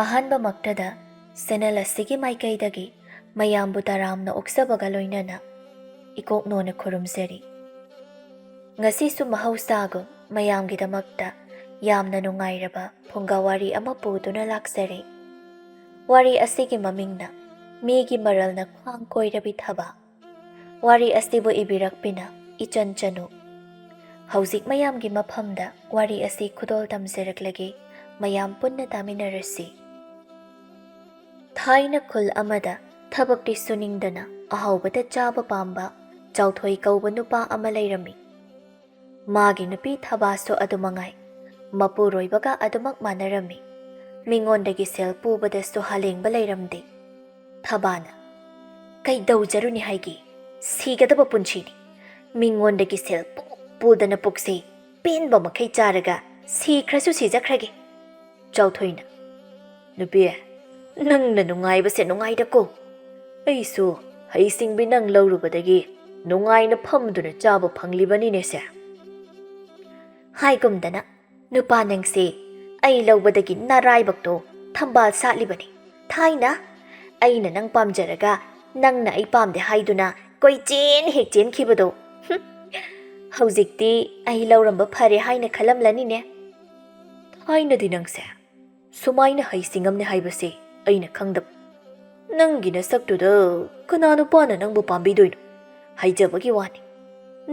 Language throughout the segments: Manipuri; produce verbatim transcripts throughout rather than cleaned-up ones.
ꯑꯍꯥꯟꯕꯃꯛꯇꯗ ꯆꯦꯅꯦꯜ ꯑꯁꯤꯒꯤ ꯃꯥꯏꯀꯩꯗꯒꯤ ꯃꯌꯥꯝꯕꯨ ꯇꯔꯥꯝꯅ ꯑꯣꯛꯆꯕꯒ ꯂꯣꯏꯅꯅ ꯏꯀꯣꯛꯅꯣꯅ ꯈꯨꯔꯨꯝꯖꯔꯤ꯫ ꯉꯁꯤꯁꯨ ꯃꯍꯧꯁꯥꯒꯨꯝ ꯃꯌꯥꯝꯒꯤꯗꯃꯛꯇ ꯌꯥꯝꯅ ꯅꯨꯡꯉꯥꯏꯔꯕ ꯐꯨꯡꯒꯥ ꯋꯥꯔꯤ ꯑꯃ ꯄꯨꯗꯨꯅ ꯂꯥꯛꯆꯔꯤ꯫ ꯋꯥꯔꯤ ꯑꯁꯤꯒꯤ ꯃꯃꯤꯡꯅ ꯃꯤꯒꯤ ꯃꯔꯜꯅ ꯈ꯭ꯋꯥꯡ ꯀꯣꯏꯔꯕꯤ ꯊꯕꯥ꯫ ꯋꯥꯔꯤ ꯑꯁꯤꯕꯨ ꯏꯕꯤꯔꯛꯄꯤꯅ ꯏꯆꯟ ꯆꯅꯨ꯫ ꯍꯧꯖꯤꯛ ꯃꯌꯥꯝꯒꯤ ꯃꯐꯝꯗ ꯋꯥꯔꯤ ꯑꯁꯤ ꯈꯨꯗꯣꯜ ꯇꯝꯖꯔꯛꯂꯒꯦ, ꯃꯌꯥꯝ ꯄꯨꯟꯅ ꯇꯥꯃꯤꯟꯅꯔꯁꯤ꯫ ꯊꯥꯏꯅ ꯈꯨꯜ ꯑꯃꯗ ꯊꯕꯛꯇꯤ ꯁꯨꯅꯤꯡꯗꯅ ꯑꯍꯥꯎꯕꯗ ꯆꯥꯕ ꯄꯥꯝꯕ ꯆꯥꯎꯊꯣꯏ ꯀꯧꯕ ꯅꯨꯄꯥ ꯑꯃ ꯂꯩꯔꯝꯃꯤ꯫ ꯃꯥꯒꯤ ꯅꯨꯄꯤ ꯊꯕꯥꯁꯨ ꯑꯗꯨꯃꯉꯥꯏ, ꯃꯄꯨꯔꯣꯏꯕꯒ ꯑꯗꯨꯃꯛ ꯃꯥꯟꯅꯔꯝꯃꯤ꯫ ꯃꯤꯉꯣꯟꯗꯒꯤ ꯁꯦꯜ ꯄꯨꯕꯗꯁꯨ ꯍꯥꯂꯦꯡꯕ ꯂꯩꯔꯝꯗꯦ꯫ ꯊꯕꯥꯅ, "ꯀꯩꯗꯧꯖꯔꯨꯅꯤ ꯍꯥꯏꯒꯦ? ꯁꯤꯒꯗꯕ ꯄꯨꯟꯁꯤꯅꯤ꯫ ꯃꯤꯉꯣꯟꯗꯒꯤ ꯁꯦꯜ ꯄꯨ ꯄꯨꯗꯅ ꯄꯨꯛꯁꯦ ꯄꯦꯟꯕ ꯃꯈꯩ ꯆꯥꯔꯒ ꯁꯤꯈ꯭ꯔꯁꯨ ꯁꯤꯖꯈ꯭ꯔꯒꯦ꯫" ꯆꯥꯎꯊꯣꯏꯅ, "ꯅꯨꯄꯤ, ꯅꯪꯅ ꯅꯨꯡꯉꯥꯏꯕꯁꯦ ꯅꯨꯡꯉꯥꯏꯗꯀꯣ꯫ ꯑꯩꯁꯨ ꯍꯩꯁꯤꯡꯕꯤ ꯅꯪ ꯂꯧꯔꯨꯕꯗꯒꯤ ꯅꯨꯡꯉꯥꯏꯅ ꯐꯝꯗꯨꯅ ꯆꯥꯕ ꯐꯪꯂꯤꯕꯅꯤꯅꯦꯁꯦ꯫" ꯍꯥꯏꯒꯨꯝꯗꯅ, "ꯅꯨꯄꯥ ꯅꯪꯁꯦ ꯑꯩ ꯂꯧꯕꯗꯒꯤ ꯅꯔꯥꯏꯕꯛꯇꯣ ꯊꯝꯕꯥꯜ ꯁꯥꯠꯂꯤꯕꯅꯤ꯫ ꯊꯥꯏꯅ ꯑꯩꯅ ꯅꯪ ꯄꯥꯝꯖꯔꯒ ꯅꯪꯅ ꯑꯩ ꯄꯥꯝꯗꯦ ꯍꯥꯏꯗꯨꯅ ꯀꯣꯏꯆꯦꯟ ꯍꯦꯛ ꯆꯦꯟꯈꯤꯕꯗꯣ꯫ ꯍꯨꯝ, ꯍꯧꯖꯤꯛꯇꯤ ꯑꯩ ꯂꯧꯔꯝꯕ ꯐꯔꯦ ꯍꯥꯏꯅ ꯈꯜꯂꯝꯂꯅꯤꯅꯦ꯫ ꯊꯥꯏꯅꯗꯤ ꯅꯪꯁꯦ ꯁꯨꯃꯥꯏꯅ ꯍꯩꯁꯤꯡꯉꯝꯅꯦ ꯍꯥꯏꯕꯁꯦ ꯑꯩꯅ ꯈꯪꯗꯕ꯫ ꯅꯪꯒꯤ ꯅꯁꯛꯇꯨꯗ ꯀꯅꯥ ꯅꯨꯄꯥꯅ ꯅꯪꯕꯨ ꯄꯥꯝꯕꯤꯗꯣꯏꯅꯣ? ꯍꯥꯏꯖꯕꯒꯤ ꯋꯥꯅꯤ꯫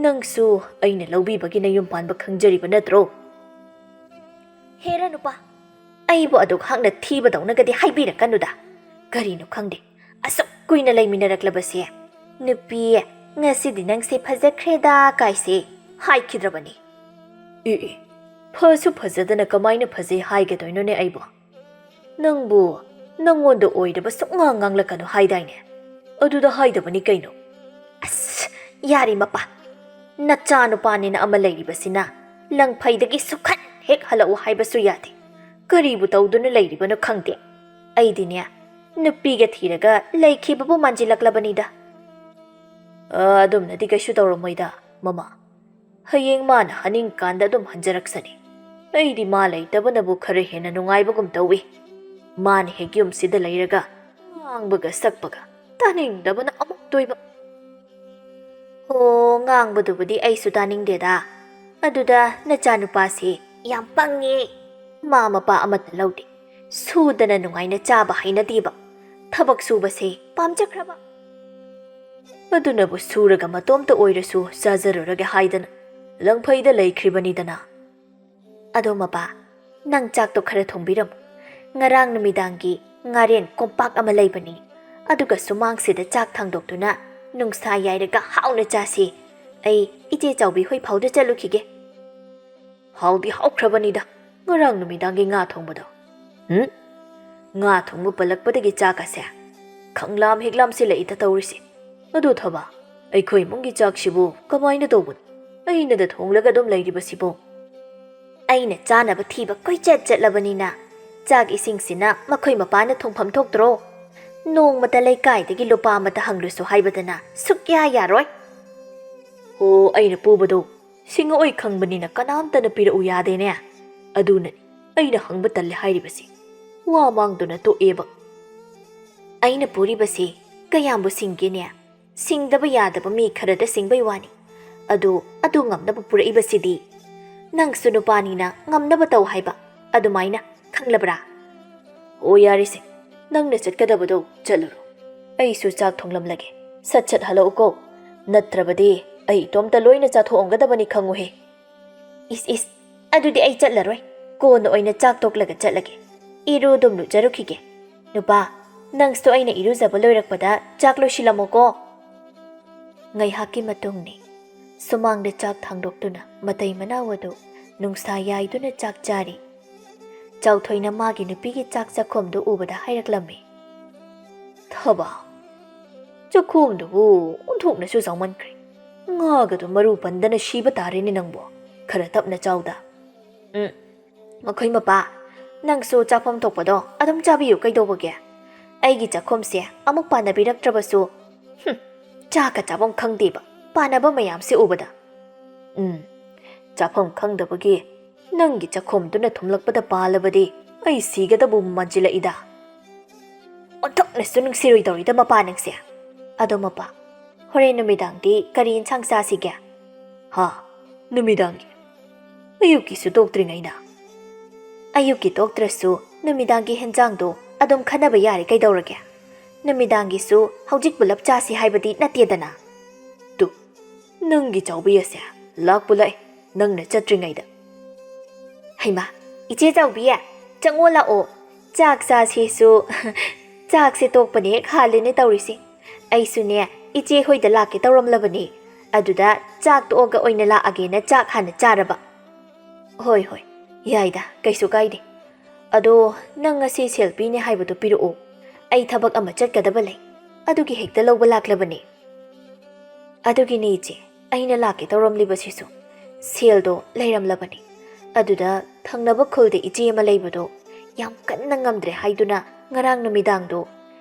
ꯅꯪꯁꯨ ꯑꯩꯅ ꯂꯧꯕꯤꯕꯒꯤ ꯅꯌꯨꯝ ꯄꯥꯟꯕ ꯈꯪꯖꯔꯤꯕ ꯅꯠꯇ꯭ꯔꯣ?" "ꯍꯦꯔꯥ ꯅꯨꯄꯥ, ꯑꯩꯕꯨ ꯑꯗꯨꯛ ꯍꯥꯛꯅ ꯊꯤꯕꯗꯧꯅꯒꯗꯤ ꯍꯥꯏꯕꯤꯔꯛꯀꯅꯨꯗ꯫ ꯀꯔꯤꯅꯣ ꯈꯪꯗꯦ, ꯑꯁꯨꯛ ꯀꯨꯏꯅ ꯂꯩꯃꯤꯟꯅꯔꯛꯂꯕꯁꯦ ꯅꯨꯄꯤ, ꯉꯁꯤꯗꯤ ꯅꯪꯁꯦ ꯐꯖꯈ꯭ꯔꯦꯗ ꯀꯥꯏꯁꯦ ꯍꯥꯏꯈꯤꯗ꯭ꯔꯕꯅꯤ꯫" "ꯑꯦ ꯑꯦ, ꯐꯁꯨ ꯐꯖꯗꯅ ꯀꯃꯥꯏꯅ ꯐꯖꯩ ꯍꯥꯏꯒꯗꯣꯏꯅꯣꯅꯦ ꯑꯩꯕꯨ? ꯅꯪꯕꯨ ꯅꯪꯉꯣꯟꯗ ꯑꯣꯏꯗꯕ ꯁꯨꯛꯉꯥꯡ ꯉꯥꯡꯂꯛꯀꯅꯨ ꯍꯥꯏꯗꯥꯏꯅꯦ? ꯑꯗꯨꯗ ꯍꯥꯏꯗꯕꯅꯤ ꯀꯩꯅꯣ?" "ꯑꯁ, ꯌꯥꯔꯦ ꯃꯄꯥ, ꯅꯆꯥꯅꯨꯄꯥꯅꯦꯅ ꯑꯃ ꯂꯩꯔꯤꯕꯁꯤꯅ ꯂꯪꯐꯩꯗꯒꯤ ꯁꯨꯛꯍꯟ ꯍꯦꯛ ꯍꯜꯂꯛꯎ ꯍꯥꯏꯕꯁꯨ ꯌꯥꯗꯦ꯫ ꯀꯔꯤꯕꯨ ꯇꯧꯗꯨꯅ ꯂꯩꯔꯤꯕꯅꯣ ꯈꯪꯗꯦ꯫ ꯑꯩꯗꯤꯅꯦ, ꯅꯨꯄꯤꯒ ꯊꯤꯔꯒ ꯂꯩꯈꯤꯕꯕꯨ ꯃꯥꯟꯁꯤꯜꯂꯛꯂꯕꯅꯤꯗ꯫" "ꯑ, ꯑꯗꯨꯝꯅꯗꯤ ꯀꯩꯁꯨ ꯇꯧꯔꯝꯃꯣꯏꯗ, ꯃꯃꯥ꯫ ꯍꯌꯦꯡ ꯃꯥꯅ ꯍꯟꯅꯤꯡꯀꯥꯟꯗ ꯑꯗꯨꯝ ꯍꯟꯖꯔꯛꯁꯅꯤ꯫ ꯑꯩꯗꯤ ꯃꯥ ꯂꯩꯇꯕꯅꯕꯨ ꯈꯔ ꯍꯦꯟꯅ ꯅꯨꯡꯉꯥꯏꯕꯒꯨꯝ ꯇꯧꯏ꯫" ꯃꯥꯅ ꯍꯦꯛ ꯌꯨꯝꯁꯤꯗ ꯂꯩꯔꯒ ꯉꯥꯡꯕꯒ ꯁꯛꯄꯒ ꯇꯥꯅꯤꯡꯗꯕꯅ ꯑꯃꯨꯛꯇꯣꯏꯕ꯫ "ꯍꯣ, ꯉꯥꯡꯕꯗꯨꯕꯨꯗꯤ ꯑꯩꯁꯨ ꯇꯥꯅꯤꯡꯗꯦꯗ꯫ ꯑꯗꯨꯗ ꯅꯆꯥꯅꯨꯄꯥꯁꯤ ꯌꯥꯝ ꯄꯪꯉꯦ꯫ ꯃꯥ ꯃꯄꯥ ꯑꯃꯠꯇ ꯂꯧꯗꯦ꯫ ꯁꯨꯗꯅ ꯅꯨꯡꯉꯥꯏꯅ ꯆꯥꯕ ꯍꯩꯅꯗꯦꯕ꯫ ꯊꯕꯛ ꯁꯨꯕꯁꯦ ꯄꯥꯝꯖꯈ꯭ꯔꯕ꯫ ꯑꯗꯨꯅꯕꯨ ꯁꯨꯔꯒ ꯃꯇꯣꯝꯇ ꯑꯣꯏꯔꯁꯨ ꯆꯥꯖꯔꯨꯔꯒꯦ ꯍꯥꯏꯗꯅ ꯂꯪꯐꯩꯗ ꯂꯩꯈ꯭ꯔꯤꯕꯅꯤꯗꯅ꯫ ꯑꯗꯣ ꯃꯄꯥ, ꯅꯪ ꯆꯥꯛꯇꯣ ꯈꯔ ꯊꯣꯡꯕꯤꯔꯝꯃꯨ꯫ ꯉꯔꯥꯡ ꯅꯨꯃꯤꯗꯥꯡꯒꯤ ꯉꯥꯔꯦꯟ ꯀꯣꯝꯄꯥꯛ ꯑꯃ ꯂꯩꯕꯅꯤ꯫ ꯑꯗꯨꯒ ꯁꯨꯃꯥꯡꯁꯤꯗ ꯆꯥꯛ ꯊꯥꯡꯗꯣꯛꯇꯨꯅ ꯅꯨꯡꯁꯥ ꯌꯥꯏꯔꯒ ꯍꯥꯎꯅ ꯆꯥꯁꯤ꯫ ꯑꯩ ꯏꯆꯦ ꯆꯥꯎꯕꯤ ꯍꯣꯏ ꯐꯥꯎꯗ ꯆꯠꯂꯨꯈꯤꯒꯦ꯫" "ꯍꯥꯎꯗꯤ ꯍꯥꯎꯈ꯭ꯔꯕꯅꯤꯗ ꯉꯔꯥꯡ ꯅꯨꯃꯤꯗꯥꯡꯒꯤ ꯉꯥ ꯊꯣꯡꯕꯗꯣ꯫" "ꯎꯝ? ꯉꯥ ꯊꯣꯡꯕ ꯄꯜꯂꯛꯄꯗꯒꯤ ꯆꯥꯛꯀꯁꯦ ꯈꯪꯂꯥꯝ ꯍꯦꯛ ꯂꯥꯝꯁꯤꯜꯂꯛꯏꯗ ꯇꯧꯔꯤꯁꯦ꯫ ꯑꯗꯨ ꯊꯕ, ꯑꯩꯈꯣꯏ ꯏꯃꯨꯡꯒꯤ ꯆꯥꯛꯁꯤꯕꯨ ꯀꯃꯥꯏꯅ ꯇꯧꯕꯅꯣ? ꯑꯩꯅꯗ ꯊꯣꯡꯂꯒ ꯑꯗꯨꯝ ꯂꯩꯔꯤꯕꯁꯤꯕꯨ?" "ꯑꯩꯅ ꯆꯥꯅꯕ ꯊꯤꯕ ꯀꯣꯏꯆꯠ ꯆꯠꯂꯕꯅꯤꯅ ꯆꯥꯛ ꯏꯁꯤꯡꯁꯤꯅ ꯃꯈꯣꯏ ꯃꯄꯥꯅ ꯊꯣꯡꯐꯝ ꯊꯣꯛꯇ꯭ꯔꯣ? ꯅꯣꯡꯃꯇ ꯂꯩꯀꯥꯏꯗꯒꯤ ꯂꯨꯄꯥ ꯑꯃꯇ ꯍꯪꯂꯨꯁꯨ ꯍꯥꯏꯕꯗꯅ ꯁꯨꯛꯌꯥ ꯌꯥꯔꯣꯏ꯫" "ꯑꯣ, ꯑꯩꯅ ꯄꯨꯕꯗꯣ ꯁꯤꯡꯉꯛꯑꯣꯏ ꯈꯪꯕꯅꯤꯅ ꯀꯅꯥꯝꯇꯅ ꯄꯤꯔꯛꯎ ꯌꯥꯗꯦꯅꯦ꯫ ꯑꯗꯨꯅꯅꯤ ꯑꯩꯅ ꯍꯪꯕ ꯇꯜꯂꯦ ꯍꯥꯏꯔꯤꯕꯁꯤ꯫" ꯋꯥ ꯃꯥꯡꯗꯨꯅ ꯇꯣꯛꯑꯦꯕ꯫ "ꯑꯩꯅ ꯄꯨꯔꯤꯕꯁꯤ ꯀꯌꯥꯝꯕꯨ ꯁꯤꯡꯒꯦꯅꯦ? ꯁꯤꯡꯗꯕ ꯌꯥꯗꯕ ꯃꯤ ꯈꯔꯗ ꯁꯤꯡꯕꯩ ꯋꯥꯅꯤ꯫ ꯑꯗꯨ, ꯑꯗꯨ ꯉꯝꯅꯕ ꯄꯨꯔꯛꯏꯕꯁꯤꯗꯤ꯫ ꯅꯪꯁꯨ ꯅꯨꯄꯥꯅꯤꯅ ꯉꯝꯅꯕ ꯇꯧ ꯍꯥꯏꯕ꯫ ꯑꯗꯨꯃꯥꯏꯅ, ꯈꯪꯂꯕ꯭ꯔꯥ?" "ꯑꯣ, ꯌꯥꯔꯦꯁꯦ, ꯅꯪꯅ ꯆꯠꯀꯗꯕꯗꯣ ꯆꯠꯂꯨꯔꯣ꯫ ꯑꯩꯁꯨ ꯆꯥꯛ ꯊꯣꯡꯂꯝꯂꯒꯦ꯫ ꯁꯠ ꯁꯠ ꯍꯜꯂꯛꯎꯀꯣ꯫ ꯅꯠꯇ꯭ꯔꯕꯗꯤ ꯑꯩ ꯏꯇꯣꯝꯇ ꯂꯣꯏꯅ ꯆꯥꯊꯣꯛꯑꯝꯒꯗꯕꯅꯤ, ꯈꯪꯉꯨꯍꯦ꯫" "ꯏꯁ, ꯏꯁ, ꯑꯗꯨꯗꯤ ꯑꯩ ꯆꯠꯂꯔꯣꯏ꯫ ꯀꯣꯟꯅ ꯑꯣꯏꯅ ꯆꯥꯛ ꯇꯣꯛꯂꯒ ꯆꯠꯂꯒꯦ꯫ ꯏꯔꯨ ꯑꯗꯨꯝ ꯂꯨꯖꯔꯨꯈꯤꯒꯦ꯫ ꯅꯨꯄꯥ, ꯅꯪꯁꯨ ꯑꯩꯅ ꯏꯔꯨꯖꯕ ꯂꯣꯏꯔꯛꯄꯗ ꯆꯥꯛ ꯂꯣꯏꯁꯤꯜꯂꯝꯃꯣꯀꯣ꯫" ꯉꯥꯏꯍꯥꯛꯀꯤ ꯃꯇꯨꯡꯅꯤ꯫ ꯁꯨꯃꯥꯡꯗ ꯆꯥꯛ ꯊꯥꯡꯗꯣꯛꯇꯨꯅ ꯃꯇꯩ ꯃꯅꯥꯎ ꯑꯗꯨ ꯅꯨꯡꯁꯥ ꯌꯥꯏꯗꯨꯅ ꯆꯥꯛ ꯆꯥꯔꯤ꯫ ꯆꯥꯎꯊꯣꯏꯅ ꯃꯥꯒꯤ ꯅꯨꯄꯤꯒꯤ ꯆꯥꯛ ꯆꯥꯛꯈꯨꯝꯗꯨ ꯎꯕꯗ ꯍꯥꯏꯔꯛꯂꯝꯃꯤ꯫ "ꯊꯕ, ꯆꯥꯛꯈꯨꯝꯗꯨꯕꯨ ꯑꯣꯟꯊꯣꯛꯅꯁꯨ ꯆꯥꯎꯃꯟꯈ꯭ꯔꯦ꯫ ꯉꯥꯒꯗꯨ ꯃꯔꯨ ꯄꯟꯗꯅ ꯁꯤꯕ ꯇꯥꯔꯦꯅꯦ ꯅꯪꯕꯨ꯫ ꯈꯔ ꯇꯞꯅ ꯆꯥꯎꯗ꯫" "ꯎꯝ, ꯃꯈꯣꯏ ꯃꯄꯥ, ꯅꯪꯁꯨ ꯆꯥꯐꯝ ꯊꯣꯛꯄꯗꯣ ꯑꯗꯨꯝ ꯆꯥꯕꯤꯌꯨ ꯀꯩꯗꯧꯕꯒꯦ? ꯑꯩꯒꯤ ꯆꯥꯛꯈꯨꯝꯁꯦ ꯑꯃꯨꯛ ꯄꯥꯟꯅꯕꯤꯔꯛꯇ꯭ꯔꯕꯁꯨ꯫" "ꯍꯨꯝ, ꯆꯥꯛꯀ ꯆꯥꯐꯝ ꯈꯪꯗꯦꯕ, ꯄꯥꯟꯅꯕ ꯃꯌꯥꯝꯁꯦ ꯎꯕꯗ꯫" "ꯎꯝ, ꯆꯥꯐꯝ ꯈꯪꯗꯕꯒꯤ ꯅꯪꯒꯤ ꯆꯥꯛꯈꯨꯝꯗꯨꯅ ꯊꯨꯝꯂꯛꯄꯗ ꯄꯥꯜꯂꯕꯗꯤ ꯑꯩ ꯁꯤꯒꯗꯕ ꯃꯥꯟꯁꯤꯜꯂꯛꯏꯗ꯫ ꯑꯣꯟꯊꯣꯛꯅꯁꯨ ꯅꯨꯡꯁꯤꯔꯣꯏꯗꯧꯔꯤꯗ ꯃꯄꯥ ꯅꯪꯁꯦ꯫ ꯑꯗꯣ ꯃꯄꯥ, ꯍꯣꯔꯦꯟ ꯅꯨꯃꯤꯗꯥꯡꯗꯤ ꯀꯔꯤ ꯏꯟꯁꯥꯡ ꯆꯥꯁꯤꯒꯦ? ꯍꯥ? ꯅꯨꯃꯤꯗꯥꯡꯒꯤ? ꯑꯌꯨꯛꯀꯤꯁꯨ ꯇꯣꯛꯇ꯭ꯔꯤꯉꯩꯗ? ꯑꯌꯨꯛꯀꯤ ꯇꯣꯛꯇ꯭ꯔꯁꯨ ꯅꯨꯃꯤꯗꯥꯡꯒꯤ ꯍꯦꯟꯖꯥꯡꯗꯣ ꯑꯗꯨꯝ ꯈꯟꯅꯕ ꯌꯥꯔꯦ ꯀꯩꯗꯧꯔꯒꯦ? ꯅꯨꯃꯤꯗꯥꯡꯒꯤꯁꯨ ꯍꯧꯖꯤꯛ ꯄꯨꯂꯞ ꯆꯥꯁꯤ ꯍꯥꯏꯕꯗꯤ ꯅꯠꯇꯦꯗꯅ꯫ ꯇꯨ, ꯅꯪꯒꯤ ꯆꯥꯎꯕꯤ ꯑꯁꯦ ꯂꯥꯛꯄꯨ ꯂꯥꯛꯑꯦ, ꯅꯪꯅ ꯆꯠꯇ꯭ꯔꯤꯉꯩꯗ꯫ ꯍꯩꯃꯥ, ꯏꯆꯦ ꯆꯥꯎꯕꯤ, ꯆꯪꯉꯣ ꯂꯥꯛꯑꯣ꯫ ꯆꯥꯛ ꯆꯥꯁꯤꯁꯨ ꯆꯥꯛꯁꯦ ꯇꯣꯛꯄꯅ ꯍꯦꯛ ꯍꯥꯜꯂꯦꯅꯦ ꯇꯧꯔꯤꯁꯦ꯫ ꯑꯩꯁꯨꯅꯦ ꯏꯆꯦ ꯍꯣꯏꯗ ꯂꯥꯛꯀꯦ ꯇꯧꯔꯝꯂꯕꯅꯤ꯫ ꯑꯗꯨꯗ ꯆꯥꯛ ꯇꯣꯛꯑꯒ ꯑꯣꯏꯅ ꯂꯥꯛꯑꯒꯦꯅ ꯆꯥꯛ ꯍꯥꯟꯅ ꯆꯥꯔꯕ꯫ ꯍꯣꯏ, ꯍꯣꯏ, ꯌꯥꯏꯗ, ꯀꯩꯁꯨ ꯀꯥꯏꯗꯦ꯫ ꯑꯗꯣ ꯅꯪ ꯉꯁꯤ ꯁꯦꯜ ꯄꯤꯅꯤ ꯍꯥꯏꯕꯗꯨ ꯄꯤꯔꯛꯑꯣ꯫ ꯑꯩ ꯊꯕꯛ ꯑꯃ ꯆꯠꯀꯗꯕ ꯂꯩ꯫ ꯑꯗꯨꯒꯤ ꯍꯦꯛꯇ ꯂꯧꯕ ꯂꯥꯛꯂꯕꯅꯦ꯫ ꯑꯗꯨꯒꯤꯅꯦ ꯏꯆꯦ, ꯑꯩꯅ ꯂꯥꯛꯀꯦ ꯇꯧꯔꯝꯂꯤꯕꯁꯤꯁꯨ꯫ ꯁꯦꯜꯗꯣ ꯂꯩꯔꯝꯂꯕꯅꯤ꯫ ꯑꯗꯨꯗ ꯊꯪꯅꯕ ꯈꯨꯜꯗ ꯏꯆꯦ ꯑꯃ ꯂꯩꯕꯗꯣ ꯌꯥꯝ ꯀꯟꯅ ꯉꯝꯗ꯭ꯔꯦ ꯍꯥꯏꯗꯨꯅ ꯉꯔꯥꯡ ꯅꯨꯃꯤꯗꯥꯡꯗꯣ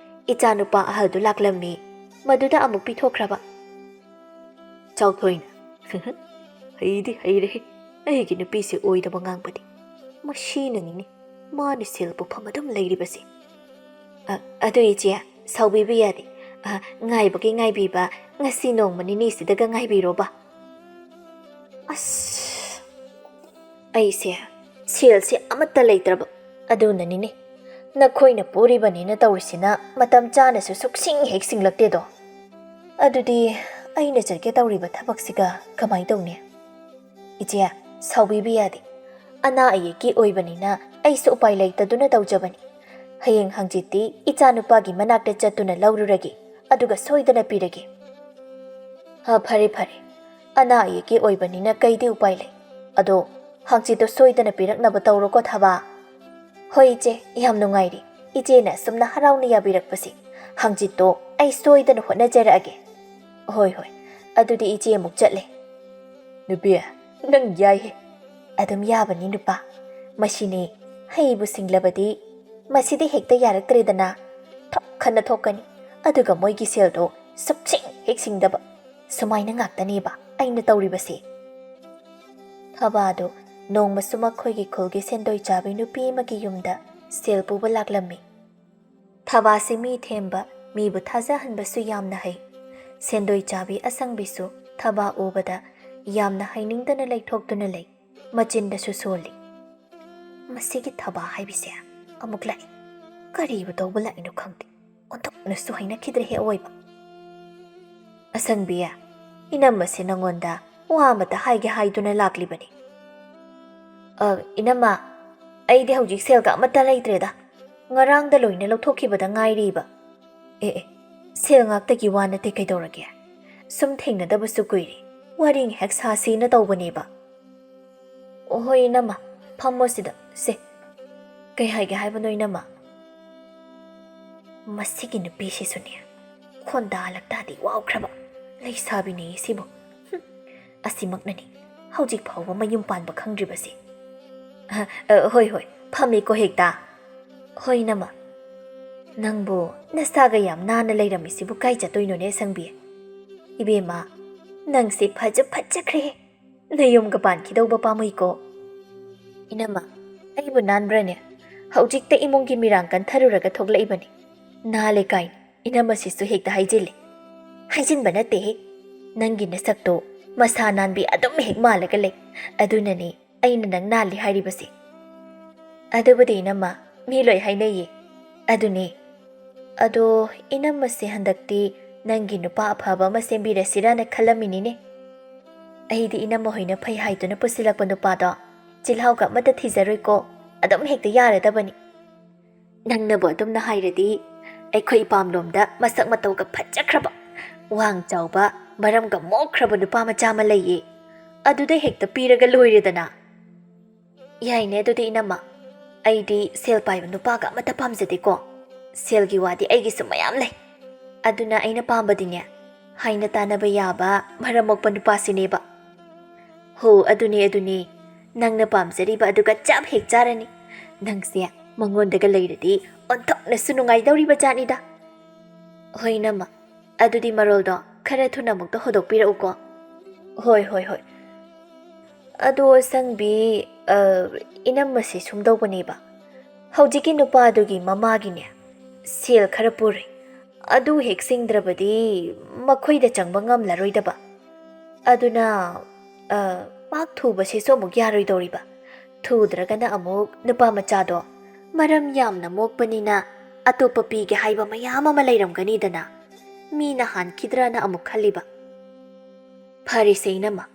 ꯏꯆꯥꯅꯨꯄꯥ ꯑꯍꯜꯗꯨ ꯂꯥꯛꯂꯝꯃꯤ꯫ ꯃꯗꯨꯗ ꯑꯃꯨꯛ ꯄꯤꯊꯣꯛꯈ꯭ꯔꯕ꯫ ꯆꯥꯎꯊꯣꯏꯅ, "ꯍꯩꯗꯤ ꯍꯩꯔꯦꯍꯦ, ꯑꯩꯒꯤ ꯅꯨꯄꯤꯁꯦ ꯑꯣꯏꯗꯕ ꯉꯥꯡꯕꯗꯤ꯫ ꯃꯁꯤꯅꯅꯤꯅꯦ ꯃꯥꯅ ꯁꯦꯜ ꯄꯨꯐꯝ ꯑꯗꯨꯝ ꯂꯩꯔꯤꯕꯁꯦ꯫ ꯑ, ꯑꯗꯨ ꯏꯆꯦ, ꯁꯥꯎꯕꯤꯕ ꯌꯥꯗꯦ꯫ ꯑ, ꯉꯥꯏꯕꯒꯤ ꯉꯥꯏꯕꯤꯕ, ꯉꯁꯤ ꯅꯣꯡꯃ ꯅꯤꯅꯤꯁꯤꯗꯒ ꯉꯥꯏꯕꯤꯔꯣꯕ꯫" ꯑꯁ, ꯑꯩꯁꯦ ꯁꯦꯜꯁꯦ ꯑꯃꯠꯇ ꯂꯩꯇ꯭ꯔꯕ꯫ ꯑꯗꯨꯅꯅꯤꯅꯦ, ꯅꯈꯣꯏꯅ ꯄꯨꯔꯤꯕꯅꯤꯅ ꯇꯧꯔꯤꯁꯤꯅ ꯃꯇꯝ ꯆꯥꯅꯁꯨ ꯁꯨꯛꯁꯤꯡ ꯍꯦꯛ ꯁꯤꯡꯂꯛꯇꯦꯗꯣ꯫ ꯑꯗꯨꯗꯤ ꯑꯩꯅ ꯆꯠꯀꯦ ꯇꯧꯔꯤꯕ ꯊꯕꯛꯁꯤꯒ ꯀꯃꯥꯏ ꯇꯧꯅꯤ? ꯏꯆꯦ, ꯁꯥꯎꯕꯤꯕ ꯌꯥꯗꯦ꯫ ꯑꯅꯥ ꯑꯌꯦꯛꯀꯤ ꯑꯣꯏꯕꯅꯤꯅ ꯑꯩꯁꯨ ꯎꯄꯥꯏ ꯂꯩꯇꯗꯨꯅ ꯇꯧꯖꯕꯅꯤ꯫ ꯍꯌꯦꯡ ꯍꯪꯆꯤꯠꯇꯤ ꯏꯆꯥꯅꯨꯄꯥꯒꯤ ꯃꯅꯥꯛꯇ ꯆꯠꯇꯨꯅ ꯂꯧꯔꯨꯔꯒꯦ, ꯑꯗꯨꯒ ꯁꯣꯏꯗꯅ ꯄꯤꯔꯒꯦ꯫ "ꯍꯥ, ꯐꯔꯦ, ꯐꯔꯦ꯫ ꯑꯅꯥ ꯑꯌꯦꯛꯀꯤ ꯑꯣꯏꯕꯅꯤꯅ ꯀꯩꯗꯤ ꯎꯄꯥꯏ ꯂꯩ? ꯑꯗꯣ ꯍꯪꯆꯤꯠꯇꯣ ꯁꯣꯏꯗꯅ ꯄꯤꯔꯛꯅꯕ ꯇꯧꯔꯣꯀꯣ, ꯊꯕꯥ꯫" "ꯍꯣꯏ, ꯏꯆꯦ, ꯌꯥꯝ ꯅꯨꯡꯉꯥꯏꯔꯦ꯫ ꯏꯆꯦꯅ ꯑꯁꯨꯝꯅ ꯍꯔꯥꯎꯅ ꯌꯥꯕꯤꯔꯛꯄꯁꯦ꯫ ꯍꯪꯆꯤꯠꯇꯣ ꯑꯩ ꯁꯣꯏꯗꯅ ꯍꯣꯠꯅꯖꯔꯛꯑꯒꯦ꯫" "ꯍꯣꯏ, ꯍꯣꯏ꯫ ꯑꯗꯨꯗꯤ ꯏꯆꯦ ꯑꯃꯨꯛ ꯆꯠꯂꯦ꯫" "ꯅꯨꯄꯤ, ꯅꯪ ꯌꯥꯏꯍꯦ꯫" "ꯑꯗꯨꯝ ꯌꯥꯕꯅꯤ, ꯅꯨꯄꯥ꯫ ꯃꯁꯤꯅꯤ, ꯍꯩꯕꯨ ꯁꯤꯡꯂꯕꯗꯤ ꯃꯁꯤꯗꯤ ꯍꯦꯛꯇ ꯌꯥꯔꯛꯇ꯭ꯔꯦꯗꯅ꯫ ꯊꯣꯛ ꯈꯟꯅ ꯊꯣꯛꯀꯅꯤ꯫ ꯑꯗꯨꯒ ꯃꯣꯏꯒꯤ ꯁꯦꯜꯗꯣ ꯁꯨꯞꯁꯤꯡ ꯍꯦꯛ ꯁꯤꯡꯗꯕ꯫ ꯁꯨꯃꯥꯏꯅ ꯉꯥꯛꯇꯅꯦꯕ ꯑꯩꯅ ꯇꯧꯔꯤꯕꯁꯦ꯫" ꯊꯕꯥꯗꯣ ꯅꯣꯡꯃꯁꯨ ꯃꯈꯣꯏꯒꯤ ꯈꯨꯜꯒꯤ ꯁꯦꯟꯗꯣꯏ ꯆꯥꯕꯤ ꯅꯨꯄꯤ ꯑꯃꯒꯤ ꯌꯨꯝꯗ ꯁꯦꯜ ꯄꯨꯕ ꯂꯥꯛꯂꯝꯃꯤ꯫ ꯊꯕꯥꯁꯤ ꯃꯤ ꯊꯦꯝꯕ, ꯃꯤꯕꯨ ꯊꯥꯖꯍꯟꯕꯁꯨ ꯌꯥꯝꯅ ꯍꯩ꯫ ꯁꯦꯟꯗꯣꯏ ꯆꯥꯕꯤ ꯑꯁꯪꯕꯤꯁꯨ ꯊꯕꯥ ꯎꯕꯗ ꯌꯥꯝꯅ ꯍꯩꯅꯤꯡꯗꯅ ꯂꯩꯊꯣꯛꯇꯨꯅ ꯂꯩ꯫ ꯃꯆꯤꯟꯗꯁꯨ ꯁꯣꯜꯂꯤ꯫ "ꯃꯁꯤꯒꯤ ꯊꯕꯥ ꯍꯥꯏꯕꯤꯁꯦ ꯑꯃꯨꯛ ꯂꯥꯛꯏ꯫ ꯀꯔꯤꯕꯨ ꯇꯧꯕ ꯂꯥꯛꯏꯅꯣ ꯈꯪꯗꯦ꯫ ꯑꯣꯟꯊꯣꯛꯅꯁꯨ ꯍꯩꯅꯈꯤꯗ꯭ꯔꯦꯍꯦ ꯑꯋꯣꯏꯕ꯫" "ꯑꯁꯪꯕꯤ, ꯏꯅꯝꯃꯁꯦ ꯅꯉꯣꯟꯗ ꯋꯥ ꯑꯃꯇ ꯍꯥꯏꯒꯦ ꯍꯥꯏꯗꯨꯅ ꯂꯥꯛꯂꯤꯕꯅꯤ꯫" "ꯑ, ꯏꯅꯝꯃ, ꯑꯩꯗꯤ ꯍꯧꯖꯤꯛ ꯁꯦꯜꯒ ꯑꯃꯠꯇ ꯂꯩꯇ꯭ꯔꯦꯗ꯫ ꯉꯔꯥꯡꯗ ꯂꯣꯏꯅ ꯂꯧꯊꯣꯛꯈꯤꯕꯗ ꯉꯥꯏꯔꯤꯕ꯫" "ꯑꯦ, ꯑꯦ, ꯁꯦꯜ ꯉꯥꯛꯇꯒꯤ ꯋꯥ ꯅꯠꯇꯦ, ꯀꯩꯗꯧꯔꯒꯦ? ꯁꯨꯝ ꯊꯦꯡꯅꯗꯕꯁꯨ ꯀꯨꯏꯔꯦ, ꯋꯥꯔꯤ ꯉꯥꯏꯍꯥꯛ ꯁꯥꯁꯤꯅ ꯇꯧꯕꯅꯦꯕ꯫" "ꯑꯣ, ꯍꯣꯏ ꯏꯅꯝꯃ, ꯐꯝꯃꯣ ꯁꯤꯗ, ꯁꯦ꯫ ꯀꯩ ꯍꯥꯏꯒꯦ ꯍꯥꯏꯕꯅꯣ ꯏꯅꯝꯃ?" "ꯃꯁꯤꯒꯤ ꯅꯨꯄꯤꯁꯤꯁꯨꯅꯦ, ꯈꯣꯟꯗꯥ ꯂꯛꯇꯥꯗꯤ ꯋꯥꯎꯈ꯭ꯔꯕ ꯂꯩꯁꯥꯕꯤꯅꯦ ꯁꯤꯕꯨ꯫ ꯍꯨꯝ, ꯑꯁꯤꯃꯛꯅꯅꯤ ꯍꯧꯖꯤꯛ ꯐꯥꯎꯕ ꯃꯌꯨꯝ ꯄꯥꯟꯕ ꯈꯪꯗ꯭ꯔꯤꯕꯁꯤ꯫" "ꯑ, ꯑ, ꯍꯣꯏ, ꯍꯣꯏ, ꯐꯝꯃꯤꯀꯣ ꯍꯦꯛꯇ꯫" "ꯍꯣꯏ ꯏꯅꯝꯃ, ꯅꯪꯕꯨ ꯅꯁꯥꯒ ꯌꯥꯝ ꯅꯥꯟꯅ ꯂꯩꯔꯝꯃꯤꯁꯤꯕꯨ ꯀꯥꯏ ꯆꯠꯇꯣꯏꯅꯣꯅꯦ ꯑꯁꯪꯕꯤ?" "ꯏꯕꯦꯝꯃ, ꯅꯪꯁꯦ ꯐꯖ ꯐꯖꯈ꯭ꯔꯦꯍꯦ꯫ ꯅꯌꯨꯝꯒ ꯄꯥꯟꯈꯤꯗꯧꯕ ꯄꯥꯝꯃꯨꯏꯀꯣ꯫" "ꯏꯅꯝꯃ, ꯑꯩꯕꯨ ꯅꯥꯟꯕ꯭ꯔꯅꯦ? ꯍꯧꯖꯤꯛꯇ ꯏꯃꯨꯡꯒꯤ ꯃꯤꯔꯥꯡ ꯀꯟꯊꯔꯨꯔꯒ ꯊꯣꯛꯂꯛꯏꯕꯅꯤ꯫ ꯅꯥꯜꯂꯦ ꯀꯥꯏꯅ ꯏꯅꯝꯃꯁꯤꯁꯨ ꯍꯦꯛꯇ ꯍꯥꯏꯖꯤꯜꯂꯦ꯫" "ꯍꯥꯏꯖꯤꯟꯕ ꯅꯠꯇꯦꯍꯦ, ꯅꯪꯒꯤ ꯅꯁꯛꯇꯣ ꯃꯁꯥ ꯅꯥꯟꯕꯤ ꯑꯗꯨꯝ ꯍꯦꯛ ꯃꯥꯜꯂꯒ ꯂꯩ꯫ ꯑꯗꯨꯅꯅꯦ ꯑꯩꯅ ꯅꯪ ꯅꯥꯜꯂꯤ ꯍꯥꯏꯔꯤꯕꯁꯦ꯫" "ꯑꯗꯨꯕꯨꯗꯤ ꯏꯅꯝꯃ, ꯃꯤ ꯂꯣꯏ ꯍꯥꯏꯅꯩꯌꯦ꯫ ꯑꯗꯨꯅꯦ, ꯑꯗꯣ ꯏꯅꯝꯃꯁꯦ ꯍꯟꯗꯛꯇꯤ ꯅꯪꯒꯤ ꯅꯨꯄꯥ ꯑꯐꯕ ꯑꯃ ꯁꯦꯝꯕꯤꯔꯁꯤꯔꯥꯅ ꯈꯜꯂꯝꯃꯤꯅꯤꯅꯦ꯫ ꯑꯩꯗꯤ ꯏꯅꯝꯃ ꯍꯣꯏꯅ ꯐꯩ ꯍꯥꯏꯗꯨꯅ ꯄꯨꯁꯤꯜꯂꯛꯄ ꯅꯨꯄꯥꯗꯣ ꯆꯤꯜꯍꯥꯎꯒ ꯑꯃꯠꯇ ꯊꯤꯖꯔꯣꯏꯀꯣ, ꯑꯗꯨꯝ ꯍꯦꯛꯇ ꯌꯥꯔꯗꯕꯅꯤ꯫ ꯅꯪꯅꯕꯨ ꯑꯗꯨꯝꯅ ꯍꯥꯏꯔꯗꯤ, ꯑꯩꯈꯣꯏ ꯏꯄꯥꯝꯂꯣꯝꯗ ꯃꯁꯛ ꯃꯇꯧꯒ ꯐꯖꯈ꯭ꯔꯕ, ꯋꯥꯡ ꯆꯥꯎꯕ, ꯃꯔꯝꯒ ꯃꯣꯛꯈ꯭ꯔꯕ ꯅꯨꯄꯥ ꯃꯆꯥ ꯑꯃ ꯂꯩꯌꯦ꯫ ꯑꯗꯨꯗ ꯍꯦꯛꯇ ꯄꯤꯔꯒ ꯂꯣꯏꯔꯦꯗꯅ꯫" "ꯌꯥꯏꯅꯦ ꯑꯗꯨꯗꯤ ꯏꯅꯝꯃ꯫ ꯑꯩꯗꯤ ꯁꯦꯜ ꯄꯥꯏꯕ ꯅꯨꯄꯥꯒ ꯑꯃꯠꯇ ꯄꯥꯝꯖꯗꯦꯀꯣ꯫ ꯁꯦꯜꯒꯤ ꯋꯥꯗꯤ ꯑꯩꯒꯤꯁꯨ ꯃꯌꯥꯝ ꯂꯩ꯫ ꯑꯗꯨꯅ ꯑꯩꯅ ꯄꯥꯝꯕꯗꯤꯅꯦ, ꯍꯥꯏꯅ ꯇꯥꯟꯅꯕ ꯌꯥꯕ, ꯃꯔꯝ ꯃꯣꯛꯄ ꯅꯨꯄꯥꯁꯤꯅꯦꯕ꯫" "ꯍꯣ, ꯑꯗꯨꯅꯦ, ꯑꯗꯨꯅꯦ꯫ ꯅꯪꯅ ꯄꯥꯝꯖꯔꯤꯕ ꯑꯗꯨꯒ ꯆꯞ ꯍꯦꯛ ꯆꯥꯔꯅꯤ꯫ ꯅꯪꯁꯦ ꯃꯉꯣꯟꯗꯒ ꯂꯩꯔꯗꯤ ꯑꯣꯟꯊꯣꯛꯅꯁꯨ ꯅꯨꯡꯉꯥꯏꯗꯧꯔꯤꯕ ꯖꯥꯠꯅꯤꯗ꯫" "ꯍꯣꯏ ꯏꯅꯝꯃ, ꯑꯗꯨꯗꯤ ꯃꯔꯣꯜꯗꯣ ꯈꯔ ꯊꯨꯅ ꯑꯃꯨꯛꯇ ꯍꯧꯗꯣꯛꯄꯤꯔꯛꯎꯀꯣ꯫" "ꯍꯣꯏ, ꯍꯣꯏ, ꯍꯣꯏ꯫" ꯑꯗꯣ ꯑꯁꯪꯕꯤ, ꯑ, ꯏꯅꯝꯃꯁꯦ ꯁꯨꯝꯗꯧꯕꯅꯦꯕ, ꯍꯧꯖꯤꯛꯀꯤ ꯅꯨꯄꯥꯗꯨꯒꯤ ꯃꯃꯥꯒꯤꯅꯦ, ꯁꯦꯜ ꯈꯔ ꯄꯨꯔꯦ, ꯑꯗꯨ ꯍꯦꯛ ꯁꯤꯡꯗ꯭ꯔꯕꯗꯤ ꯃꯈꯣꯏꯗ ꯆꯪꯕ ꯉꯝꯂꯔꯣꯏꯗꯕ꯫ ꯑꯗꯨꯅ, ꯑ, ꯄꯥꯛ ꯊꯨꯕꯁꯤꯁꯨ ꯑꯃꯨꯛ ꯌꯥꯔꯣꯏꯗꯧꯔꯤꯕ꯫ ꯊꯨꯗ꯭ꯔꯒꯅ ꯑꯃꯨꯛ ꯅꯨꯄꯥ ꯃꯆꯥꯗꯣ ꯃꯔꯝ ꯌꯥꯝꯅ ꯃꯣꯛꯄꯅꯤꯅ ꯑꯇꯣꯞꯄ ꯄꯤꯒꯦ ꯍꯥꯏꯕ ꯃꯌꯥꯝ ꯑꯃ ꯂꯩꯔꯝꯒꯅꯤꯗꯅ꯫ ꯃꯤꯅ ꯍꯥꯟꯈꯤꯗ꯭ꯔꯅ ꯑꯃꯨꯛ ꯈꯜꯂꯤꯕ꯫ ꯐꯔꯦꯁꯦ ꯏꯅꯝꯃ,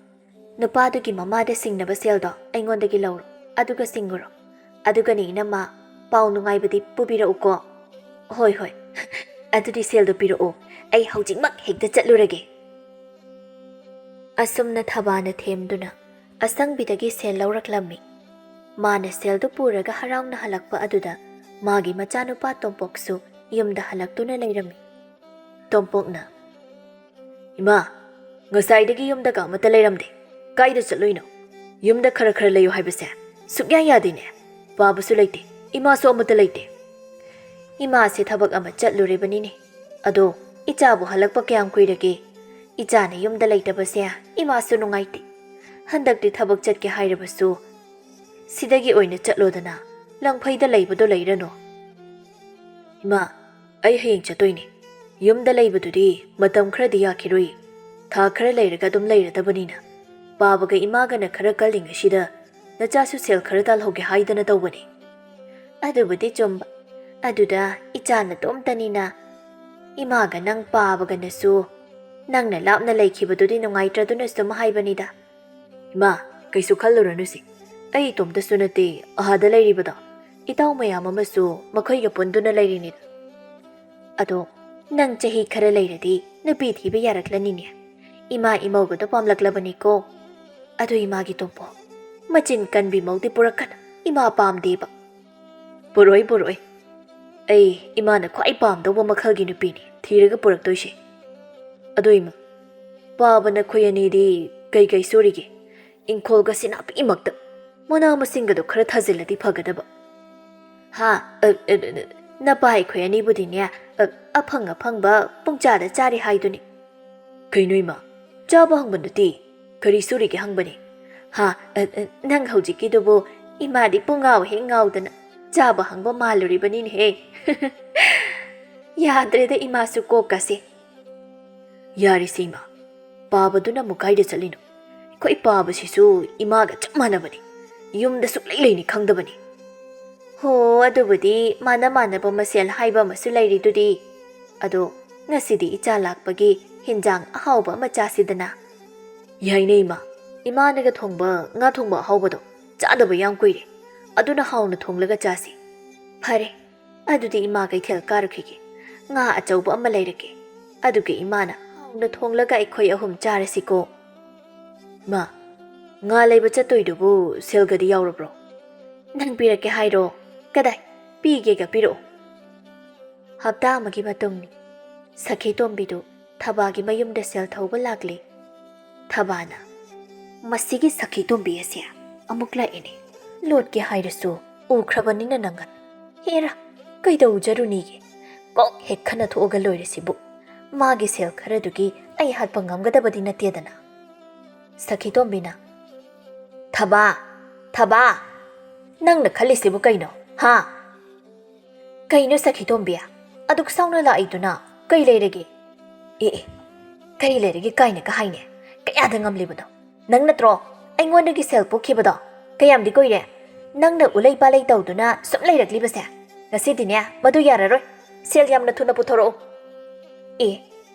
ꯅꯨꯄꯥꯗꯨꯒꯤ ꯃꯃꯥꯗ ꯁꯤꯡꯅꯕ ꯁꯦꯜꯗꯣ ꯑꯩꯉꯣꯟꯗꯒꯤ ꯂꯧꯔꯣ, ꯑꯗꯨꯒ ꯁꯤꯡꯉꯨꯔꯣ꯫ ꯑꯗꯨꯒꯅꯦ ꯏꯅꯝꯃ, ꯄꯥꯎ ꯅꯨꯡꯉꯥꯏꯕꯗꯤ ꯄꯨꯕꯤꯔꯛꯎꯀꯣ꯫ ꯍꯣꯏ, ꯍꯣꯏ꯫ ꯑꯗꯨꯗꯤ ꯁꯦꯜꯗꯣ ꯄꯤꯔꯛꯑꯣ, ꯑꯩ ꯍꯧꯖꯤꯛꯃꯛ ꯍꯦꯛꯇ ꯆꯠꯂꯨꯔꯒꯦ꯫ ꯑꯁꯨꯝꯅ ꯊꯕꯥꯅ ꯊꯦꯝꯗꯨꯅ ꯑꯁꯪꯕꯤꯗꯒꯤ ꯁꯦꯜ ꯂꯧꯔꯛꯂꯝꯃꯤ꯫ ꯃꯥꯅ ꯁꯦꯜꯗꯨ ꯄꯨꯔꯒ ꯍꯔꯥꯎꯅ ꯍꯜꯂꯛꯄ ꯑꯗꯨꯗ ꯃꯥꯒꯤ ꯃꯆꯥꯅꯨꯄꯥ ꯇꯣꯝꯄꯣꯛꯁꯨ ꯌꯨꯝꯗ ꯍꯜꯂꯛꯇꯨꯅ ꯂꯩꯔꯝꯃꯤ꯫ ꯇꯣꯝꯄꯣꯛꯅ, "ꯏꯃꯥ, ꯉꯁꯥꯏꯗꯒꯤ ꯌꯨꯝꯗꯒ ꯑꯃꯠꯇ ꯂꯩꯔꯝꯗꯦ꯫ ꯀꯥꯏꯗ ꯆꯠꯂꯨꯏꯅꯣ? ꯌꯨꯝꯗ ꯈꯔ ꯈꯔ ꯂꯩꯌꯨ ꯍꯥꯏꯕꯁꯦ ꯁꯨꯛꯌꯥ ꯌꯥꯗꯦꯅꯦ꯫ ꯄꯥꯕꯁꯨ ꯂꯩꯇꯦ, ꯏꯃꯥꯁꯨ ꯑꯃꯠꯇ ꯂꯩꯇꯦ꯫" "ꯏꯃꯥꯁꯦ ꯊꯕꯛ ꯑꯃ ꯆꯠꯂꯨꯔꯤꯕꯅꯤꯅꯦ꯫ ꯑꯗꯣ ꯏꯆꯥꯕꯨ ꯍꯜꯂꯛꯄ ꯀꯌꯥꯝ ꯀꯨꯏꯔꯒꯦ? ꯏꯆꯥꯅ ꯌꯨꯝꯗ ꯂꯩꯇꯕꯁꯦ ꯏꯃꯥꯁꯨ ꯅꯨꯡꯉꯥꯏꯇꯦ꯫ ꯍꯟꯗꯛꯇꯤ ꯊꯕꯛ ꯆꯠꯀꯦ ꯍꯥꯏꯔꯕꯁꯨ ꯁꯤꯗꯒꯤ ꯑꯣꯏꯅ ꯆꯠꯂꯣꯗꯅ, ꯂꯪꯐꯩꯗ ꯂꯩꯕꯗꯣ ꯂꯩꯔꯅꯨ꯫" "ꯏꯃꯥ, ꯑꯩ ꯍꯌꯦꯡ ꯆꯠꯇꯣꯏꯅꯦ꯫ ꯌꯨꯝꯗ ꯂꯩꯕꯗꯨꯗꯤ ꯃꯇꯝ ꯈꯔꯗꯤ ꯌꯥꯈꯤꯔꯣꯏ꯫ ꯊꯥ ꯈꯔ ꯂꯩꯔꯒ ꯑꯗꯨꯝ ꯂꯩꯔꯗꯕꯅꯤꯅ꯫ ꯄꯥꯕꯒ ꯏꯃꯥꯒꯅ ꯈꯔ ꯀꯜꯂꯤꯉꯩꯁꯤꯗ ꯅꯆꯥꯁꯨ ꯁꯦꯜ ꯈꯔ ꯇꯥꯜꯍꯧꯒꯦ ꯍꯥꯏꯗꯅ ꯇꯧꯕꯅꯤ꯫" "ꯑꯗꯨꯕꯨꯗꯤ ꯆꯨꯝꯕ꯫ ꯑꯗꯨꯗ ꯏꯆꯥ ꯅꯇꯣꯝꯇꯅꯤꯅ ꯏꯃꯥꯒ ꯅꯪ ꯄꯥꯕꯒꯅꯁꯨ ꯅꯪꯅ ꯂꯥꯞꯅ ꯂꯩꯈꯤꯕꯗꯨꯗꯤ ꯅꯨꯡꯉꯥꯏꯇ꯭ꯔꯗꯨꯅ ꯁꯨꯝ ꯍꯥꯏꯕꯅꯤꯗ꯫" "ꯏꯃꯥ, ꯀꯩꯁꯨ ꯈꯜꯂꯨꯔꯅꯨꯁꯦ꯫ ꯑꯩ ꯏꯇꯣꯝꯇꯁꯨ ꯅꯠꯇꯦ ꯑꯍꯥꯗ ꯂꯩꯔꯤꯕꯗꯣ꯫ ꯏꯇꯥꯎ ꯃꯌꯥꯝ ꯑꯃꯁꯨ ꯃꯈꯣꯏꯒ ꯄꯨꯟꯗꯨꯅ ꯂꯩꯔꯤꯅꯤꯗ꯫" "ꯑꯗꯣ ꯅꯪ ꯆꯍꯤ ꯈꯔ ꯂꯩꯔꯗꯤ ꯅꯨꯄꯤ ꯊꯤꯕ ꯌꯥꯔꯛꯂꯅꯤꯅꯦ꯫ ꯏꯃꯥ ꯏꯃꯧꯒꯗꯣ ꯄꯥꯝꯂꯛꯂꯕꯅꯤꯀꯣ꯫ ꯑꯗꯨ ꯏꯃꯥꯒꯤ ꯇꯣꯝꯄꯣꯛ, ꯃꯆꯤꯟ ꯀꯟꯕꯤ ꯃꯧꯗꯤ ꯄꯨꯔꯛꯀꯅꯨ, ꯏꯃꯥ ꯄꯥꯝꯗꯦꯕ꯫" "ꯄꯨꯔꯛꯑꯣꯏ, ꯄꯨꯔꯛꯑꯣꯏ꯫ ꯑꯩ ꯏꯃꯥꯅ ꯈ꯭ꯋꯥꯏ ꯄꯥꯝꯗꯧꯕ ꯃꯈꯜꯒꯤ ꯅꯨꯄꯤꯅꯤ ꯊꯤꯔꯒ ꯄꯨꯔꯛꯇꯣꯏꯁꯦ꯫ ꯑꯗꯣ ꯏꯃꯥ, ꯄꯥꯕ ꯅꯈꯣꯏ ꯑꯅꯤꯗꯤ ꯀꯩꯀꯩ ꯁꯨꯔꯤꯒꯦ? ꯏꯪꯈꯣꯜꯒꯁꯤ ꯅꯥꯄꯤꯃꯛꯇ, ꯃꯅꯥ ꯃꯁꯤꯡꯒꯗꯣ ꯈꯔ ꯊꯥꯖꯤꯜꯂꯗꯤ ꯐꯒꯗꯕ꯫" "ꯍꯥ, ꯑ, ꯑ, ꯑ, ꯅꯄꯥ ꯑꯩꯈꯣꯏ ꯑꯅꯤꯕꯨꯗꯤꯅꯦ, ꯑ, ꯑꯐꯪ ꯑꯐꯪꯕ ꯄꯨꯡꯆꯥꯗ ꯆꯥꯔꯤ ꯍꯥꯏꯗꯨꯅꯤ꯫" "ꯀꯩꯅꯣ ꯏꯃꯥ, ꯆꯥꯕ ꯍꯪꯕ ꯅꯠꯇꯦ, ꯀꯔꯤ ꯁꯨꯔꯤꯒꯦ ꯍꯪꯕꯅꯦ꯫ ꯍꯥ? ꯑ, ꯑ, ꯅꯪ ꯍꯧꯖꯤꯛꯀꯤꯗꯨꯕꯨ ꯏꯃꯥꯗꯤ ꯄꯨꯡꯉꯥꯎ ꯍꯦꯛ ꯉꯥꯎꯗꯅ ꯆꯥꯕ ꯍꯪꯕ ꯃꯥꯜꯂꯨꯔꯤꯕꯅꯤꯅꯦꯍꯦ꯫ ꯌꯥꯗ꯭ꯔꯦꯗ ꯏꯃꯥꯁꯨ ꯀꯣꯛꯀꯁꯦ꯫ ꯌꯥꯔꯤꯁꯦ ꯏꯃꯥ, ꯄꯥꯕꯗꯨꯅ ꯑꯃꯨꯛ ꯀꯥꯏꯗ ꯆꯠꯂꯤꯅꯣ? ꯑꯩꯈꯣꯏ ꯄꯥꯕꯁꯤꯁꯨ ꯏꯃꯥꯒ ꯆꯞ ꯃꯥꯟꯅꯕꯅꯤ, ꯌꯨꯝꯗ ꯁꯨꯛꯂꯩ ꯂꯩꯅꯤ ꯈꯪꯗꯕꯅꯤ꯫ ꯍꯣ, ꯑꯗꯨꯕꯨꯗꯤ ꯃꯥꯟꯅ ꯃꯥꯟꯅꯕ ꯃꯁꯦꯜ ꯍꯥꯏꯕ ꯑꯃꯁꯨ ꯂꯩꯔꯤꯗꯨꯗꯤ꯫ ꯑꯗꯣ ꯉꯁꯤꯗꯤ ꯏꯆꯥ ꯂꯥꯛꯄꯒꯤ ꯍꯤꯟꯖꯥꯡ ꯑꯍꯥꯎꯕ ꯑꯃ ꯆꯥꯁꯤꯗꯅ꯫ ꯌꯥꯏꯅꯦ ꯏꯃꯥ, ꯏꯃꯥꯅꯒ ꯊꯣꯡꯕ ꯉꯥ ꯊꯣꯡꯕ ꯑꯍꯥꯎꯕꯗꯣ ꯆꯥꯗꯕ ꯌꯥꯝ ꯀꯨꯏꯔꯦ, ꯑꯗꯨꯅ ꯍꯥꯎꯅ ꯊꯣꯡꯂꯒ ꯆꯥꯁꯤ꯫ ꯐꯔꯦ, ꯑꯗꯨꯗꯤ ꯏꯃꯥ ꯀꯩꯊꯦꯜ ꯀꯥꯔꯨꯈꯤꯒꯦ, ꯉꯥ ꯑꯆꯧꯕ ꯑꯃ ꯂꯩꯔꯛꯀꯦ, ꯑꯗꯨꯒ ꯏꯃꯥꯅ ꯍꯥꯎꯅ ꯊꯣꯡꯂꯒ ꯑꯩꯈꯣꯏ ꯑꯍꯨꯝ ꯆꯥꯔꯁꯤꯀꯣ꯫ ꯃꯥ, ꯉꯥ ꯂꯩꯕ ꯆꯠꯇꯣꯏꯗꯨꯕꯨ ꯁꯦꯜꯒꯗꯤ ꯌꯥꯎꯔꯕ꯭ꯔꯣ? ꯅꯪ ꯄꯤꯔꯛꯀꯦ ꯍꯥꯏꯔꯣ? ꯀꯗꯥꯏ, ꯄꯤꯒꯦꯒ ꯄꯤꯔꯛꯑꯣ꯫ ꯍꯞꯇꯥ ꯑꯃꯒꯤ ꯃꯇꯨꯡ ꯁꯈꯤ ꯇꯣꯝꯕꯤꯗꯨ ꯊꯕꯥꯒꯤ ꯃꯌꯨꯝꯗ ꯁꯦꯜ ꯊꯧꯕ ꯂꯥꯛꯂꯦ꯫ ꯊꯕꯥꯅ, "ꯃꯁꯤꯒꯤ ꯁꯈꯤ ꯇꯣꯝꯕꯤ ꯑꯁꯦ ꯑꯃꯨꯛ ꯂꯥꯛꯑꯦꯅꯦ꯫ ꯂꯣꯠꯀꯦ ꯍꯥꯏꯔꯁꯨ ꯎꯈ꯭ꯔꯕꯅꯤꯅ ꯅꯪꯒꯟ꯫ ꯍꯦꯔꯥ, ꯀꯩꯗꯧꯖꯔꯨꯅꯤꯒꯦ? ꯀꯣꯛ ꯍꯦꯛ ꯈꯟꯅ ꯊꯣꯛꯑꯒ ꯂꯣꯏꯔꯦ ꯁꯤꯕꯨ꯫ ꯃꯥꯒꯤ ꯁꯦꯜ ꯈꯔꯗꯨꯒꯤ ꯑꯩ ꯍꯥꯠꯄ ꯉꯝꯒꯗꯕꯗꯤ ꯅꯠꯇꯦꯗꯅ꯫" ꯁꯈꯤ ꯇꯣꯝꯕꯤꯅ, "ꯊꯕꯥ, ꯊꯕꯥ, ꯅꯪꯅ ꯈꯜꯂꯤꯁꯤꯕꯨ ꯀꯩꯅꯣ, ꯍꯥ?" "ꯀꯩꯅꯣ ꯁꯈꯤ ꯇꯣꯝꯕꯤ? ꯑꯗꯨꯛ ꯁꯥꯎꯅ ꯂꯥꯛꯏꯗꯨꯅ ꯀꯩ ꯂꯩꯔꯒꯦ?" "ꯑꯦ, ꯑꯦ, ꯀꯔꯤ ꯂꯩꯔꯒꯦ ꯀꯥꯏꯅꯒ ꯍꯥꯏꯅꯦ? ꯀꯌꯥꯗ ꯉꯝꯂꯤꯕꯅꯣ? ꯅꯪ ꯅꯠꯇ꯭ꯔꯣ ꯑꯩꯉꯣꯟꯗꯒꯤ ꯁꯦꯜ ꯄꯨꯈꯤꯕꯗꯣ? ꯀꯌꯥꯝꯗꯤ ꯀꯨꯏꯔꯦ ꯅꯪꯅ ꯎꯂꯩ ꯄꯥꯂꯩ ꯇꯧꯗꯨꯅ ꯁꯨꯝ ꯂꯩꯔꯛꯂꯤꯕꯁꯦ? ꯉꯁꯤꯗꯤꯅꯦ, ꯃꯗꯨ ꯌꯥꯔꯔꯣꯏ꯫ ꯁꯦꯜ ꯌꯥꯝꯅ ꯊꯨꯅ ꯄꯨꯊꯣꯔꯛꯎ꯫" "ꯑꯦ,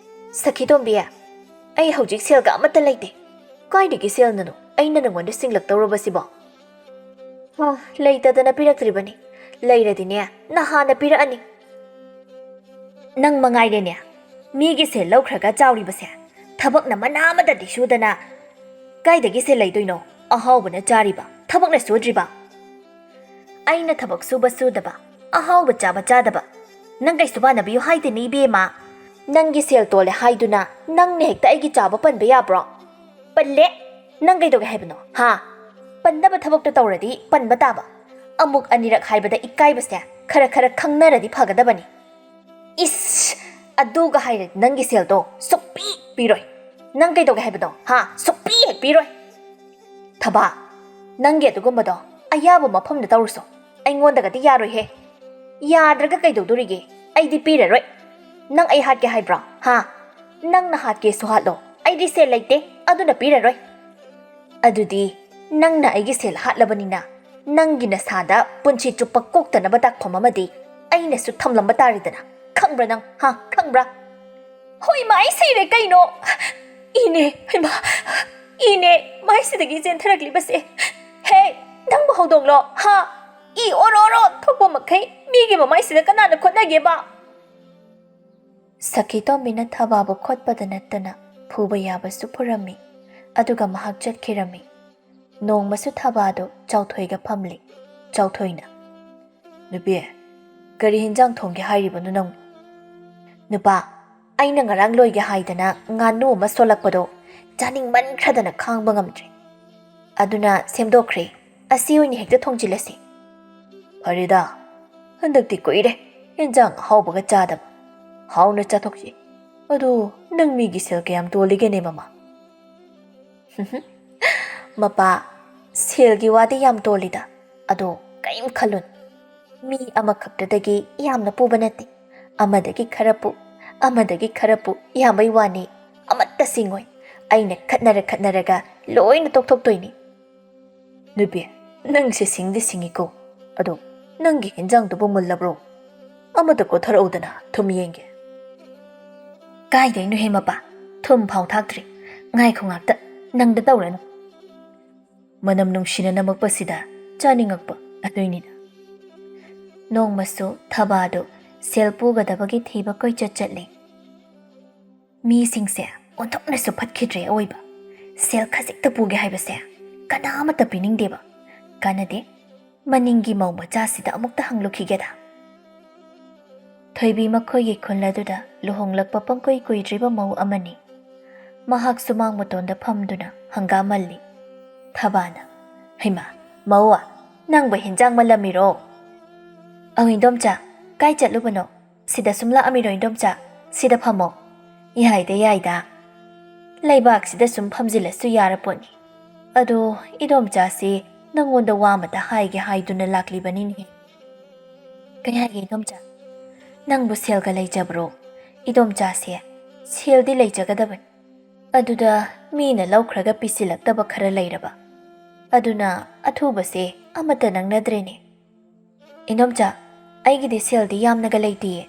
ꯁꯈꯤ ꯇꯣꯝꯕꯤ, ꯑꯩ ꯍꯧꯖꯤꯛ ꯁꯦꯜꯒ ꯑꯃꯠꯇ ꯂꯩꯇꯦ꯫" "ꯀꯥꯏꯗꯒꯤ ꯁꯦꯜꯅꯅꯣ ꯑꯩꯅ ꯅꯉꯣꯟꯗ ꯁꯤꯡꯂꯛꯇꯧꯔꯕꯁꯤꯕꯣ?" "ꯍ, ꯂꯩꯇꯗꯅ ꯄꯤꯔꯛꯇ꯭ꯔꯤꯕꯅꯤ꯫ ꯂꯩꯔꯗꯤꯅꯦ, ꯅꯍꯥꯟꯅ ꯄꯤꯔꯛꯑꯅꯤ꯫" "ꯅꯪ ꯃꯉꯥꯏꯔꯦꯅꯦ, ꯃꯤꯒꯤ ꯁꯦꯜ ꯂꯧꯈ꯭ꯔꯒ ꯆꯥꯎꯔꯤꯕꯁꯦ꯫ ꯊꯕꯛꯅ ꯃꯅꯥ ꯑꯃꯗꯗꯤ ꯁꯨꯗꯅ ꯀꯥꯏꯗꯒꯤ ꯁꯦꯜ ꯂꯩꯗꯣꯏꯅꯣ? ꯑꯍꯥꯎꯕꯅ ꯆꯥꯔꯤꯕ, ꯊꯕꯛꯅ ꯁꯨꯗ꯭ꯔꯤꯕ꯫ ꯑꯩꯅ ꯊꯕꯛ ꯁꯨꯕ ꯁꯨꯗꯕ, ꯑꯍꯥꯎꯕ ꯆꯥꯕ ꯆꯥꯗꯕ, ꯅꯪ ꯀꯩꯁꯨ ꯄꯥꯟꯅꯕꯤꯌꯨ ꯍꯥꯏꯗꯦꯅꯦ ꯏꯕꯦꯝꯃ꯫ ꯅꯪꯒꯤ ꯁꯦꯜ ꯇꯣꯜꯂꯦ ꯍꯥꯏꯗꯨꯅ ꯅꯪꯅ ꯍꯦꯛꯇ ꯑꯩꯒꯤ ꯆꯥꯕ ꯄꯟꯕ ꯌꯥꯕ꯭ꯔꯣ?" "ꯄꯜꯂꯦ? ꯅꯪ ꯀꯩꯗꯧꯒꯦ ꯍꯥꯏꯕꯅꯣ, ꯍꯥ? ꯄꯟꯗꯕ ꯊꯕꯛꯇꯣ ꯇꯧꯔꯗꯤ ꯄꯟꯕ ꯇꯥꯕ꯫ ꯑꯃꯨꯛ ꯑꯅꯤꯔꯛ ꯍꯥꯏꯕꯗ ꯏꯀꯥꯏꯕꯁꯦ ꯈꯔ ꯈꯔ ꯈꯪꯅꯔꯗꯤ ꯐꯒꯗꯕꯅꯤ꯫" "ꯏꯁ, ꯑꯗꯨꯒ ꯍꯥꯏꯔꯗꯤ ꯅꯪꯒꯤ ꯁꯦꯜꯗꯣ ꯁꯨꯛꯄꯤ ꯄꯤꯔꯣꯏ꯫ ꯅꯪ ꯀꯩꯗꯧꯒꯦ ꯍꯥꯏꯕꯅꯣ, ꯍꯥ? ꯁꯨꯛꯄꯤ ꯍꯦꯛ ꯄꯤꯔꯣꯏ꯫" ꯊꯕꯥ, ꯅꯪꯒꯤ ꯑꯗꯨꯒꯨꯝꯕꯗꯣ ꯑꯌꯥꯕ ꯃꯐꯝꯗ ꯇꯧꯔꯨꯁꯣ꯫ ꯑꯩꯉꯣꯟꯗꯒꯗꯤ ꯌꯥꯔꯣꯏꯍꯦ꯫ ꯌꯥꯗ꯭ꯔꯒ ꯀꯩꯗꯧꯗꯣꯔꯤꯒꯦ? ꯑꯩꯗꯤ ꯄꯤꯔꯔꯣꯏ꯫ ꯅꯪ ꯑꯩ ꯍꯥꯠꯀꯦ ꯍꯥꯏꯕ꯭ꯔꯣ? ꯍꯥ? ꯅꯪꯅ ꯍꯥꯠꯀꯦꯁꯨ ꯍꯥꯠꯂꯣ, ꯑꯩꯗꯤ ꯁꯦꯜ ꯂꯩꯇꯦ, ꯑꯗꯨꯅ ꯄꯤꯔꯔꯣꯏ꯫ ꯑꯗꯨꯗꯤ ꯅꯪꯅ ꯑꯩꯒꯤ ꯁꯦꯜ ꯍꯥꯠꯂꯕꯅꯤꯅ, ꯅꯪꯒꯤ ꯅꯁꯥꯗ ꯄꯨꯟꯁꯤ ꯆꯨꯞꯄ ꯀꯣꯛꯇꯅꯕ ꯗꯥꯛꯐꯝ ꯑꯃꯗꯤ ꯑꯩꯅꯁꯨ ꯊꯝꯂꯝꯕ ꯇꯥꯔꯦꯗꯅ꯫ ꯈꯪꯕ꯭ꯔꯥ ꯅꯪ? ꯍꯥ? ꯈꯪꯕ꯭ꯔꯥ? ꯍꯣꯏ, ꯃꯥ, ꯑꯩ ꯁꯤꯔꯦ ꯀꯩꯅꯣ! ꯏꯅꯦ, ꯍꯩꯃꯥ! ꯏꯅꯦ, ꯃꯥꯏꯁꯤꯗꯒꯤ ꯆꯦꯟꯊꯔꯛꯂꯤꯕꯁꯦ! ꯍꯦ, ꯅꯪꯕꯨ ꯍꯧꯗꯣꯡꯂꯣ? ꯍꯥ? ꯏ ꯑꯣꯔꯣ ꯑꯣꯔꯣ ꯊꯣꯛꯄ ꯃꯈꯩ ꯃꯤꯒꯤ ꯃꯃꯥꯏꯁꯤꯗ ꯀꯅꯥꯅ ꯈꯣꯠꯅꯒꯦꯕ? ꯁꯈꯤꯇꯣꯝꯕꯤꯅ ꯊꯕꯥꯕꯨ ꯈꯣꯠꯄꯗ ꯅꯠꯇꯅ ꯐꯨꯕ ꯌꯥꯕꯁꯨ ꯐꯨꯔꯝꯃꯤ, ꯑꯗꯨꯒ ꯃꯍꯥꯛ ꯆꯠꯈꯤꯔꯝꯃꯤ꯫ ꯅꯣꯡꯃꯁꯨ ꯊꯕꯥꯗꯨ ꯆꯥꯎꯊꯣꯏꯒ ꯐꯝꯂꯤ꯫ ꯆꯥꯎꯊꯣꯏꯅ, "ꯅꯨꯄꯤ, ꯀꯔꯤ ꯍꯤꯟꯖꯥꯡ ꯊꯣꯡꯒꯦ ꯍꯥꯏꯔꯤꯕꯅꯣ ꯅꯪ?" "ꯅꯨꯄꯥ, ꯑꯩꯅ ꯉꯔꯥꯡ ꯂꯣꯏꯒꯦ ꯍꯥꯏꯗꯅ ꯉꯥꯅꯨ ꯑꯃ ꯁꯣꯜꯂꯛꯄꯗꯣ ꯆꯥꯅꯤꯡꯃꯟꯈ꯭ꯔꯗꯅ ꯈꯥꯡꯕ ꯉꯝꯗ꯭ꯔꯦ꯫ ꯑꯗꯨꯅ ꯁꯦꯝꯗꯣꯛꯈ꯭ꯔꯦ꯫ ꯑꯁꯤ ꯑꯣꯏꯅ ꯍꯦꯛꯇ ꯊꯣꯡꯖꯤꯜꯂꯁꯤ꯫" "ꯐꯔꯦꯗ, ꯍꯟꯗꯛꯇꯤ ꯀꯨꯏꯔꯦ ꯍꯤꯟꯖꯥꯡ ꯑꯍꯥꯎꯕꯒ ꯆꯥꯗꯕ꯫ ꯍꯥꯎꯅ ꯆꯥꯊꯣꯛꯁꯤ꯫ ꯑꯗꯨ ꯅꯪ ꯃꯤꯒꯤ ꯁꯦꯜ ꯀꯌꯥꯝ ꯇꯣꯜꯂꯤꯒꯦꯅꯦ, ꯃꯃꯥ?" "ꯃꯄꯥ, ꯁꯦꯜꯒꯤ ꯋꯥꯗꯤ ꯌꯥꯝ ꯇꯣꯜꯂꯤꯗ, ꯑꯗꯣ ꯀꯔꯤꯝ ꯈꯜꯂꯨꯅꯨ꯫ ꯃꯤ ꯑꯃꯈꯛꯇꯗꯒꯤ ꯌꯥꯝꯅ ꯄꯨꯕ ꯅꯠꯇꯦ꯫ ꯑꯃꯗꯒꯤ ꯈꯔ ꯄꯨ, ꯑꯃꯗꯒꯤ ꯈꯔ ꯄꯨ, ꯌꯥꯝꯕꯩ ꯋꯥꯅꯤ꯫ ꯑꯃꯠꯇ ꯁꯤꯡꯉꯣꯏ꯫ ꯑꯩꯅ ꯈꯠꯅꯔ ꯈꯠꯅꯔꯒ ꯂꯣꯏꯅ ꯇꯣꯛꯊꯣꯛꯇꯣꯏꯅꯤ꯫" "ꯅꯨꯄꯤ, ꯅꯪꯁꯦ ꯁꯤꯡꯗꯤ ꯁꯤꯡꯉꯤꯀꯣ꯫ ꯑꯗꯣ ꯅꯪꯒꯤ ꯍꯤꯟꯖꯥꯡꯗꯨꯕꯨ ꯃꯨꯜꯂꯕ꯭ꯔꯣ? ꯑꯃꯇ ꯀꯣꯊꯔꯛꯎꯗꯅ, ꯊꯨꯝ ꯌꯦꯡꯒꯦ꯫" "ꯀꯥꯏꯗꯩꯅꯣꯍꯦ ꯃꯄꯥ, ꯊꯨꯝ ꯐꯥꯎ ꯊꯥꯛꯇ꯭ꯔꯤ꯫ ꯉꯥꯏꯈꯣ ꯉꯥꯛꯇ, ꯅꯪꯗ ꯇꯧꯔꯅꯨ꯫" ꯃꯅꯝ ꯅꯨꯡꯁꯤꯅ ꯅꯝꯃꯛꯄꯁꯤꯗ ꯆꯥꯅꯤꯡꯉꯛꯄ ꯑꯗꯨꯏꯅꯤꯗ꯫ ꯅꯣꯡꯃꯁꯨ ꯊꯕꯥꯗꯨ ꯁꯦꯜ ꯄꯨꯒꯗꯕꯒꯤ ꯊꯤꯕ ꯀꯣꯏꯆꯠ ꯆꯠꯂꯤ꯫ ꯃꯤꯁꯤꯡꯁꯦ ꯑꯣꯟꯊꯣꯛꯅꯁꯨ ꯐꯠꯈꯤꯗ꯭ꯔꯦ ꯑꯑꯣꯏꯕ꯫ ꯁꯦꯜ ꯈꯖꯤꯛꯇ ꯄꯨꯒꯦ ꯍꯥꯏꯕꯁꯦ ꯀꯅꯥ ꯑꯃꯠꯇ ꯄꯤꯅꯤꯡꯗꯦꯕ꯫ ꯀꯥꯟꯅꯗꯦ, ꯃꯅꯤꯡꯒꯤ ꯃꯧ ꯃꯆꯥꯁꯤꯗ ꯑꯃꯨꯛꯇ ꯍꯪꯂꯨꯈꯤꯒꯦꯗ꯫ ꯊꯣꯏꯕꯤ ꯃꯈꯣꯏꯒꯤ ꯈꯨꯜ ꯑꯗꯨꯗ ꯂꯨꯍꯣꯡꯂꯛꯄ ꯄꯪꯀꯨꯏ ꯀꯨꯏꯗ꯭ꯔꯤꯕ ꯃꯧ ꯑꯃꯅꯤ꯫ ꯃꯍꯥꯛ ꯁꯨꯃꯥꯡ ꯃꯇꯣꯟꯗ ꯐꯝꯗꯨꯅ ꯍꯪꯒꯥꯝ ꯃꯜꯂꯤ꯫ ꯊꯕꯥꯅ, "ꯍꯩꯃꯥ, ꯃꯧ, ꯅꯪꯕꯨ ꯍꯤꯟꯖꯥꯡ ꯃꯜꯂꯝꯃꯤꯔꯣ?" "ꯑꯧ ꯏꯟꯗꯣꯝꯆꯥ, ꯀꯥꯏ ꯆꯠꯂꯨꯕꯅꯣ? ꯁꯤꯗ ꯁꯨꯝ ꯂꯥꯛꯑꯝꯃꯤꯔꯣ ꯏꯟꯗꯣꯝꯆꯥ? ꯁꯤꯗ ꯐꯝꯃꯣ꯫" "ꯌꯥꯏꯗ, ꯌꯥꯏꯗ꯫ ꯂꯩꯕꯥꯛꯁꯤꯗ ꯁꯨꯝ ꯐꯝꯖꯤꯜꯂꯁꯨ ꯌꯥꯔꯄꯣꯠꯅꯤ꯫ "ꯑꯗꯣ ꯏꯗꯣꯝꯆꯥꯁꯤ ꯅꯪꯉꯣꯟꯗ ꯋꯥ ꯑꯃꯇ ꯍꯥꯏꯒꯦ ꯍꯥꯏꯗꯨꯅ ꯂꯥꯛꯂꯤꯕꯅꯤꯅꯦ꯫" "ꯀꯩ ꯍꯥꯏꯒꯦ ꯏꯗꯣꯝꯆꯥ?" "ꯅꯪꯕꯨ ꯁꯦꯜꯒ ꯂꯩꯖꯕ꯭ꯔꯣ? ꯏꯗꯣꯝꯆꯥꯁꯦ ꯁꯦꯜꯗꯤ ꯂꯩꯖꯒꯗꯕꯅꯤ꯫ ꯑꯗꯨꯗ ꯃꯤꯅ ꯂꯧꯈ꯭ꯔꯒ ꯄꯤꯁꯤꯜꯂꯛꯇꯕ ꯈꯔ ꯂꯩꯔꯕ꯫ ꯑꯗꯨꯅ ꯑꯊꯨꯕꯁꯦ ꯑꯃꯠꯇ ꯅꯪꯅꯗ꯭ꯔꯦꯅꯦ꯫" "ꯏꯗꯣꯝꯆꯥ, ꯑꯩꯒꯤꯗꯤ ꯁꯦꯜꯗꯤ ꯌꯥꯝꯅꯒ ꯂꯩꯇꯤꯌꯦ꯫"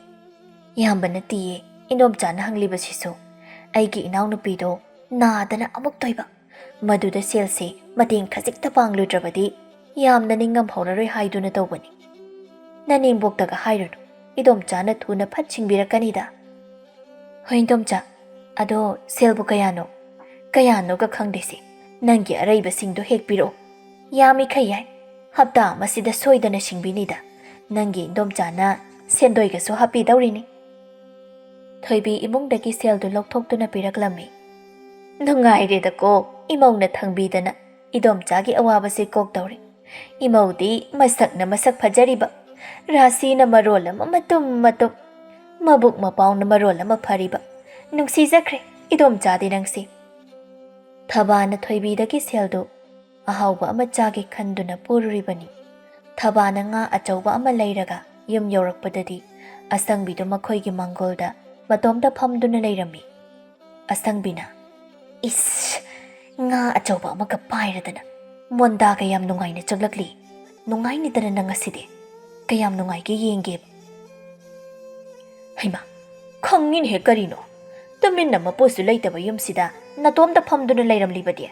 "ꯌꯥꯝꯕ ꯅꯠꯇꯤꯌꯦ ꯏꯗꯣꯝꯆꯥꯅ ꯍꯪꯂꯤꯕꯁꯤꯁꯨ꯫ ꯑꯩꯒꯤ ꯏꯅꯥꯎꯅꯨꯄꯤꯗꯣ ꯅꯥꯗꯅ ꯑꯃꯨꯛ ꯇꯣꯏꯕ꯫ ꯃꯗꯨꯗ ꯁꯦꯜꯁꯦ ꯃꯇꯦꯡ ꯈꯖꯤꯛꯇ ꯄꯥꯡꯂꯨꯗ꯭ꯔꯕꯗꯤ ꯌꯥꯝꯅ ꯅꯤꯡꯉꯝꯍꯧꯔꯔꯣꯏ ꯍꯥꯏꯗꯨꯅ ꯇꯧꯕꯅꯤ꯫ ꯅꯅꯦꯝꯕꯣꯛꯇꯒ ꯍꯥꯏꯔꯨꯅꯨ, ꯏꯗꯣꯝꯆꯥꯅ ꯊꯨꯅ ꯐꯠ ꯁꯤꯡꯕꯤꯔꯛꯀꯅꯤꯗ꯫" "ꯍꯣꯏ ꯏꯗꯣꯝꯆꯥ, ꯑꯗꯣ ꯁꯦꯜꯕꯨ ꯀꯌꯥꯅꯣ?" "ꯀꯌꯥꯅꯣꯒ ꯈꯪꯗꯦꯁꯦ, ꯅꯪꯒꯤ ꯑꯔꯩꯕꯁꯤꯡꯗꯣ ꯍꯦꯛ ꯄꯤꯔꯛꯑꯣ꯫ ꯌꯥꯝꯃꯤꯈꯩ ꯌꯥꯏ, ꯍꯞꯇꯥ ꯑꯃꯁꯤꯗ ꯁꯣꯏꯗꯅ ꯁꯤꯡꯕꯤꯅꯤꯗ꯫ ꯅꯪꯒꯤ ꯏꯗꯣꯝꯆꯥꯅ ꯁꯦꯟꯗꯣꯏꯒꯁꯨ ꯍꯥꯞꯄꯤꯗꯧꯔꯤꯅꯤ꯫" ꯊꯣꯏꯕꯤ ꯏꯃꯨꯡꯗꯒꯤ ꯁꯦꯜꯗꯨ ꯂꯧꯊꯣꯛꯇꯨꯅ ꯄꯤꯔꯛꯂꯝꯃꯤ꯫ "ꯅꯨꯡꯉꯥꯏꯔꯦꯗꯀꯣ, ꯏꯃꯧꯅ ꯊꯪꯕꯤꯗꯅ ꯏꯗꯣꯝꯆꯥꯒꯤ ꯑꯋꯥꯕꯁꯦ ꯀꯣꯛꯇꯧꯔꯦ꯫ ꯏꯃꯧꯗꯤ ꯃꯁꯛꯅ ꯃꯁꯛ ꯐꯖꯔꯤꯕ, ꯔꯥꯁꯤꯅ ꯃꯔꯣꯜ ꯑꯃ ꯃꯇꯨꯝ ꯃꯇꯨꯝ, ꯃꯕꯨꯛ ꯃꯄꯥꯎꯅ ꯃꯔꯣꯜ ꯑꯃ ꯐꯔꯤꯕ꯫ ꯅꯨꯡꯁꯤꯖꯈ꯭ꯔꯦ ꯏꯗꯣꯝꯆꯥꯗꯤ ꯅꯪꯁꯦ꯫" ꯊꯕꯥꯅ ꯊꯣꯏꯕꯤꯗꯒꯤ ꯁꯦꯜꯗꯨ ꯑꯍꯥꯎꯕ ꯑꯃ ꯆꯥꯒꯦ ꯈꯟꯗꯨꯅ ꯄꯨꯔꯨꯔꯤꯕꯅꯤ꯫ ꯊꯕꯥꯅ ꯉꯥ ꯑꯆꯧꯕ ꯑꯃ ꯂꯩꯔꯒ ꯌꯨꯝ ꯌꯧꯔꯛꯄꯗꯗꯤ ꯑꯁꯪꯕꯤꯗꯨ ꯃꯈꯣꯏꯒꯤ ꯃꯥꯡꯒꯣꯜꯗ ꯃꯇꯣꯝꯇ ꯐꯝꯗꯨꯅ ꯂꯩꯔꯝꯃꯤ꯫ ꯑꯁꯪꯕꯤꯅ, "ꯏꯁ, ꯉꯥ ꯑꯆꯧꯕ ꯑꯃꯒ ꯄꯥꯏꯔꯗꯅ ꯃꯣꯟꯗꯥꯒ ꯌꯥꯝ ꯅꯨꯡꯉꯥꯏꯅ ꯆꯠꯂꯛꯂꯤ꯫ ꯅꯨꯡꯉꯥꯏꯅꯤꯗꯅ ꯅꯪ ꯉꯁꯤꯗꯤ꯫ ꯀꯌꯥꯝ ꯅꯨꯡꯉꯥꯏꯒꯦ ꯌꯦꯡꯒꯦꯕ꯫" "ꯍꯩꯃꯥ, ꯈꯪꯉꯤꯅꯦꯍꯦ ꯀꯔꯤꯅꯣ? ꯇꯨꯃꯤꯟꯅ ꯃꯄꯨꯁꯨ ꯂꯩꯇꯕ ꯌꯨꯝꯁꯤꯗ ꯅꯇꯣꯝꯇ ꯐꯝꯗꯨꯅ ꯂꯩꯔꯝꯂꯤꯕꯗꯤ?"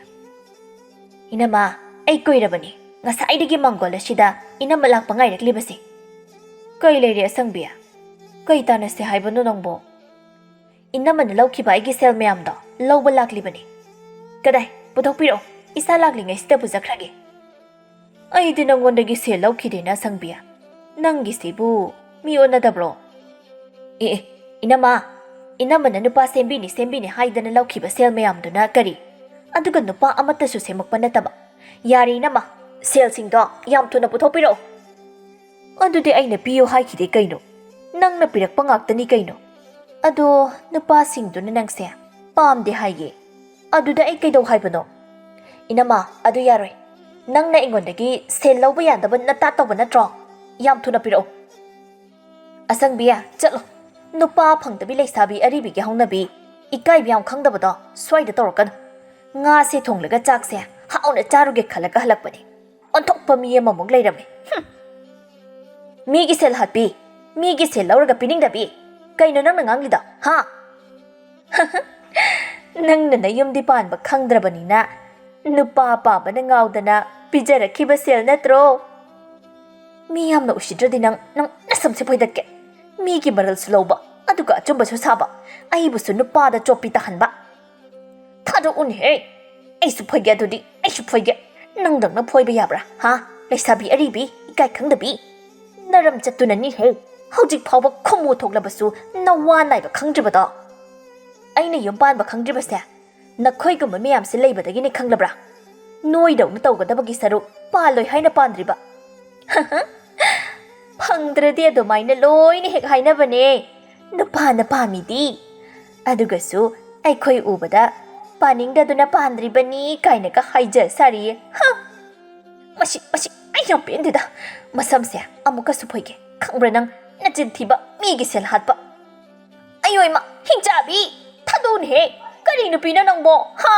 "ꯏꯅꯝꯃ, ꯑꯩ ꯀꯨꯏꯔꯕꯅꯤ ꯉꯁꯥꯏꯗꯒꯤ ꯃꯥꯡꯒꯣꯜ ꯑꯁꯤꯗ ꯏꯅꯝꯃ ꯂꯥꯛꯄ ꯉꯥꯏꯔꯛꯂꯤꯕꯁꯦ꯫" "ꯀꯩ ꯂꯩꯔꯦ ꯑꯁꯪꯕꯤ? ꯀꯩ ꯇꯥꯟꯅꯁꯦ ꯍꯥꯏꯕꯅꯣ ꯅꯪꯕꯣ?" "ꯏꯅꯝꯃꯅ ꯂꯧꯈꯤꯕ ꯑꯩꯒꯤ ꯁꯦꯜ ꯃꯌꯥꯝꯗꯣ ꯂꯧꯕ ꯂꯥꯛꯂꯤꯕꯅꯤ꯫" "ꯀꯗꯥꯏ? ꯄꯨꯊꯣꯛꯄꯤꯔꯛꯑꯣ, ꯏꯁꯥ ꯂꯥꯛꯂꯤꯉꯩꯁꯤꯗ ꯄꯨꯖꯈ꯭ꯔꯒꯦ꯫" "ꯑꯩꯗꯤ ꯅꯪꯉꯣꯟꯗꯒꯤ ꯁꯦꯜ ꯂꯧꯈꯤꯗꯦꯅ ꯑꯁꯪꯕꯤ꯫ ꯅꯪꯒꯤꯁꯤꯕꯨ ꯃꯤ ꯑꯣꯟꯅꯗꯕ꯭ꯔꯣ?" "ꯑꯦ ꯑꯦ, ꯏꯅꯝꯃ, ꯏꯅꯝꯃꯅ ꯅꯨꯄꯥ ꯁꯦꯝꯕꯤꯅꯤ ꯁꯦꯝꯕꯤꯅꯤ ꯍꯥꯏꯗꯅ ꯂꯧꯈꯤꯕ ꯁꯦꯜ ꯃꯌꯥꯝꯗꯨꯅ ꯀꯔꯤ? ꯑꯗꯨꯒ ꯅꯨꯄꯥ ꯑꯃꯠꯇꯁꯨ ꯁꯦꯝꯃꯛꯄ ꯅꯠꯇꯕ꯫ ꯌꯥꯔꯦ ꯏꯅꯝꯃ, ꯁꯦꯜꯁꯤꯡꯗꯣ ꯌꯥꯝ ꯊꯨꯅ ꯄꯨꯊꯣꯛꯄꯤꯔꯛꯑꯣ꯫" "ꯑꯗꯨꯗꯤ ꯑꯩꯅ ꯄꯤꯌꯨ ꯍꯥꯏꯈꯤꯗꯦ ꯀꯩꯅꯣ? ꯅꯪꯅ ꯄꯤꯔꯛꯄ ꯉꯥꯛꯇꯅꯤ ꯀꯩꯅꯣ?" "ꯑꯗꯣ ꯅꯨꯄꯥꯁꯤꯡꯗꯨꯅ ꯅꯪꯁꯦ ꯄꯥꯝꯗꯦ ꯍꯥꯏꯌꯦ꯫ ꯑꯗꯨꯗ ꯑꯩ ꯀꯩꯗꯧ ꯍꯥꯏꯕꯅꯣ?" ꯏꯅꯝꯃ, ꯑꯗꯨ ꯌꯥꯔꯣꯏ꯫ ꯅꯪꯅ ꯑꯩꯉꯣꯟꯗꯒꯤ ꯁꯦꯜ ꯂꯧꯕ ꯌꯥꯗꯕ ꯅꯇꯥ ꯇꯧꯕ ꯅꯠꯇ꯭ꯔꯣ? ꯌꯥꯝ ꯊꯨꯅ ꯄꯤꯔꯛꯎ꯫ ꯑꯁꯪꯕꯤ, ꯆꯠꯂꯣ꯫ ꯅꯨꯄꯥ ꯐꯪꯗꯕꯤ ꯂꯩꯁꯥꯕꯤ ꯑꯔꯤꯕꯤꯒꯤ ꯍꯧꯅꯕꯤ, ꯏꯀꯥꯏꯕ ꯌꯥꯝ ꯈꯪꯗꯕꯗꯣ ꯁ꯭ꯋꯥꯏꯗ ꯇꯧꯔꯛꯀꯅꯨ꯫ ꯉꯥꯁꯦ ꯊꯣꯡꯂꯒ ꯆꯥꯛꯁꯦ ꯍꯥꯎꯅ ꯆꯥꯔꯨꯒꯦ ꯈꯜꯂꯒ ꯍꯜꯂꯛꯄꯅꯤ꯫ ꯑꯣꯟꯊꯣꯛꯄ ꯃꯤ ꯑꯃꯃꯨꯛ ꯂꯩꯔꯝꯃꯤ꯫ ꯍꯨꯝ꯫ ꯃꯤꯒꯤ ꯁꯦꯜ ꯍꯥꯠꯄꯤ, ꯃꯤꯒꯤ ꯁꯦꯜ ꯂꯧꯔꯒ ꯄꯤꯅꯤꯡꯗꯕꯤ꯫ ꯀꯩꯅꯣ ꯅꯪꯅ ꯉꯥꯡꯂꯤꯗꯣ, ꯍꯥ? ꯅꯪꯅ ꯅꯌꯨꯝꯗꯤ ꯄꯥꯟꯕ ꯈꯪꯗ꯭ꯔꯕꯅꯤꯅ ꯅꯨꯄꯥ ꯄꯥꯝꯕꯅ ꯉꯥꯎꯗꯅ ꯄꯤꯖꯔꯛꯈꯤꯕ ꯁꯦꯜ ꯅꯠꯇ꯭ꯔꯣ? ꯃꯤ ꯌꯥꯝꯅ ꯎꯁꯤꯠꯇ꯭ꯔꯗꯤ ꯅꯪ, ꯅꯪ ꯅꯁꯝꯁꯦ ꯐꯣꯏꯗꯠꯀꯦ꯫ ꯃꯤꯒꯤ ꯃꯔꯜꯁꯨ ꯂꯧꯕ, ꯑꯗꯨꯒ ꯑꯆꯨꯝꯕꯁꯨ ꯁꯥꯕ, ꯑꯩꯕꯨꯁꯨ ꯅꯨꯄꯥꯗ ꯆꯣꯞꯄꯤ ꯇꯥꯍꯟꯕ꯫ ꯊꯥꯗꯣꯛꯎꯅꯦꯍꯦ꯫ ꯑꯩꯁꯨ ꯐꯣꯏꯒꯦ ꯑꯗꯨꯗꯤ, ꯑꯩꯁꯨ ꯐꯣꯏꯒꯦ꯫ ꯅꯪꯗꯧꯅ ꯐꯣꯏꯕ ꯌꯥꯕ꯭ꯔꯥ, ꯍꯥ? ꯂꯩꯁꯥꯕꯤ ꯑꯔꯤꯕꯤ, ꯏꯀꯥꯏ ꯈꯪꯗꯕꯤ꯫ ꯅꯔꯝ ꯆꯠꯇꯨꯅꯅꯤꯍꯦ꯫ ꯍꯧꯖꯤꯛ ꯐꯥꯎꯕ ꯈꯨꯝꯃꯨ ꯊꯣꯛꯂꯕꯁꯨ ꯅꯋꯥ ꯅꯥꯏꯕ ꯈꯪꯗ꯭ꯔꯤꯕꯗꯣ꯫ ꯑꯩꯅ ꯌꯨꯝ ꯄꯥꯟꯕ ꯈꯪꯗ꯭ꯔꯤꯕꯁꯦ ꯅꯈꯣꯏꯒꯨꯝꯕ ꯃꯌꯥꯝꯁꯦ ꯂꯩꯕꯗꯒꯤꯅꯤ ꯈꯪꯂꯕ꯭ꯔꯥ? ꯅꯣꯏꯗꯧꯅ ꯇꯧꯒꯗꯕꯒꯤ ꯁꯔꯨꯛ ꯄꯥꯜꯂꯣꯏ ꯍꯥꯏꯅ ꯄꯥꯟꯗ꯭ꯔꯤꯕ꯫ ꯐꯪꯗ꯭ꯔꯗꯤ ꯑꯗꯨꯃꯥꯏꯅ ꯂꯣꯏꯅ ꯍꯦꯛ ꯍꯥꯏꯅꯕꯅꯦ꯫ ꯅꯨꯄꯥꯅ ꯄꯥꯝꯃꯤꯗꯤ꯫ ꯑꯗꯨꯒꯁꯨ ꯑꯩꯈꯣꯏ ꯎꯕꯗ ꯄꯥꯅꯤꯡꯗꯗꯨꯅ ꯄꯥꯟꯗ꯭ꯔꯤꯕꯅꯤ ꯀꯥꯏꯅꯒ ꯍꯥꯏꯖ ꯁꯥꯔꯤꯌꯦ꯫ ꯍ! ꯃꯁꯤ, ꯃꯁꯤ ꯑꯩ ꯌꯥꯝ ꯄꯦꯟꯗꯦꯗ꯫ ꯃꯁꯝꯁꯦ ꯑꯃꯨꯛꯀꯁꯨ ꯐꯣꯏꯒꯦ꯫ ꯈꯪꯕ꯭ꯔꯥ ꯅꯪ? ꯅꯆꯤꯟ ꯊꯤꯕ, ꯃꯤꯒꯤ ꯁꯦꯜ ꯍꯥꯠꯄ꯫ ꯑꯌꯣꯏꯃ, ꯍꯤꯡꯆꯥꯕꯤ! ꯊꯥꯗꯣꯛꯎꯅꯦꯍꯦ! ꯀꯔꯤ ꯅꯨꯄꯤꯅꯣ ꯅꯪꯕꯣ? ꯍꯥ?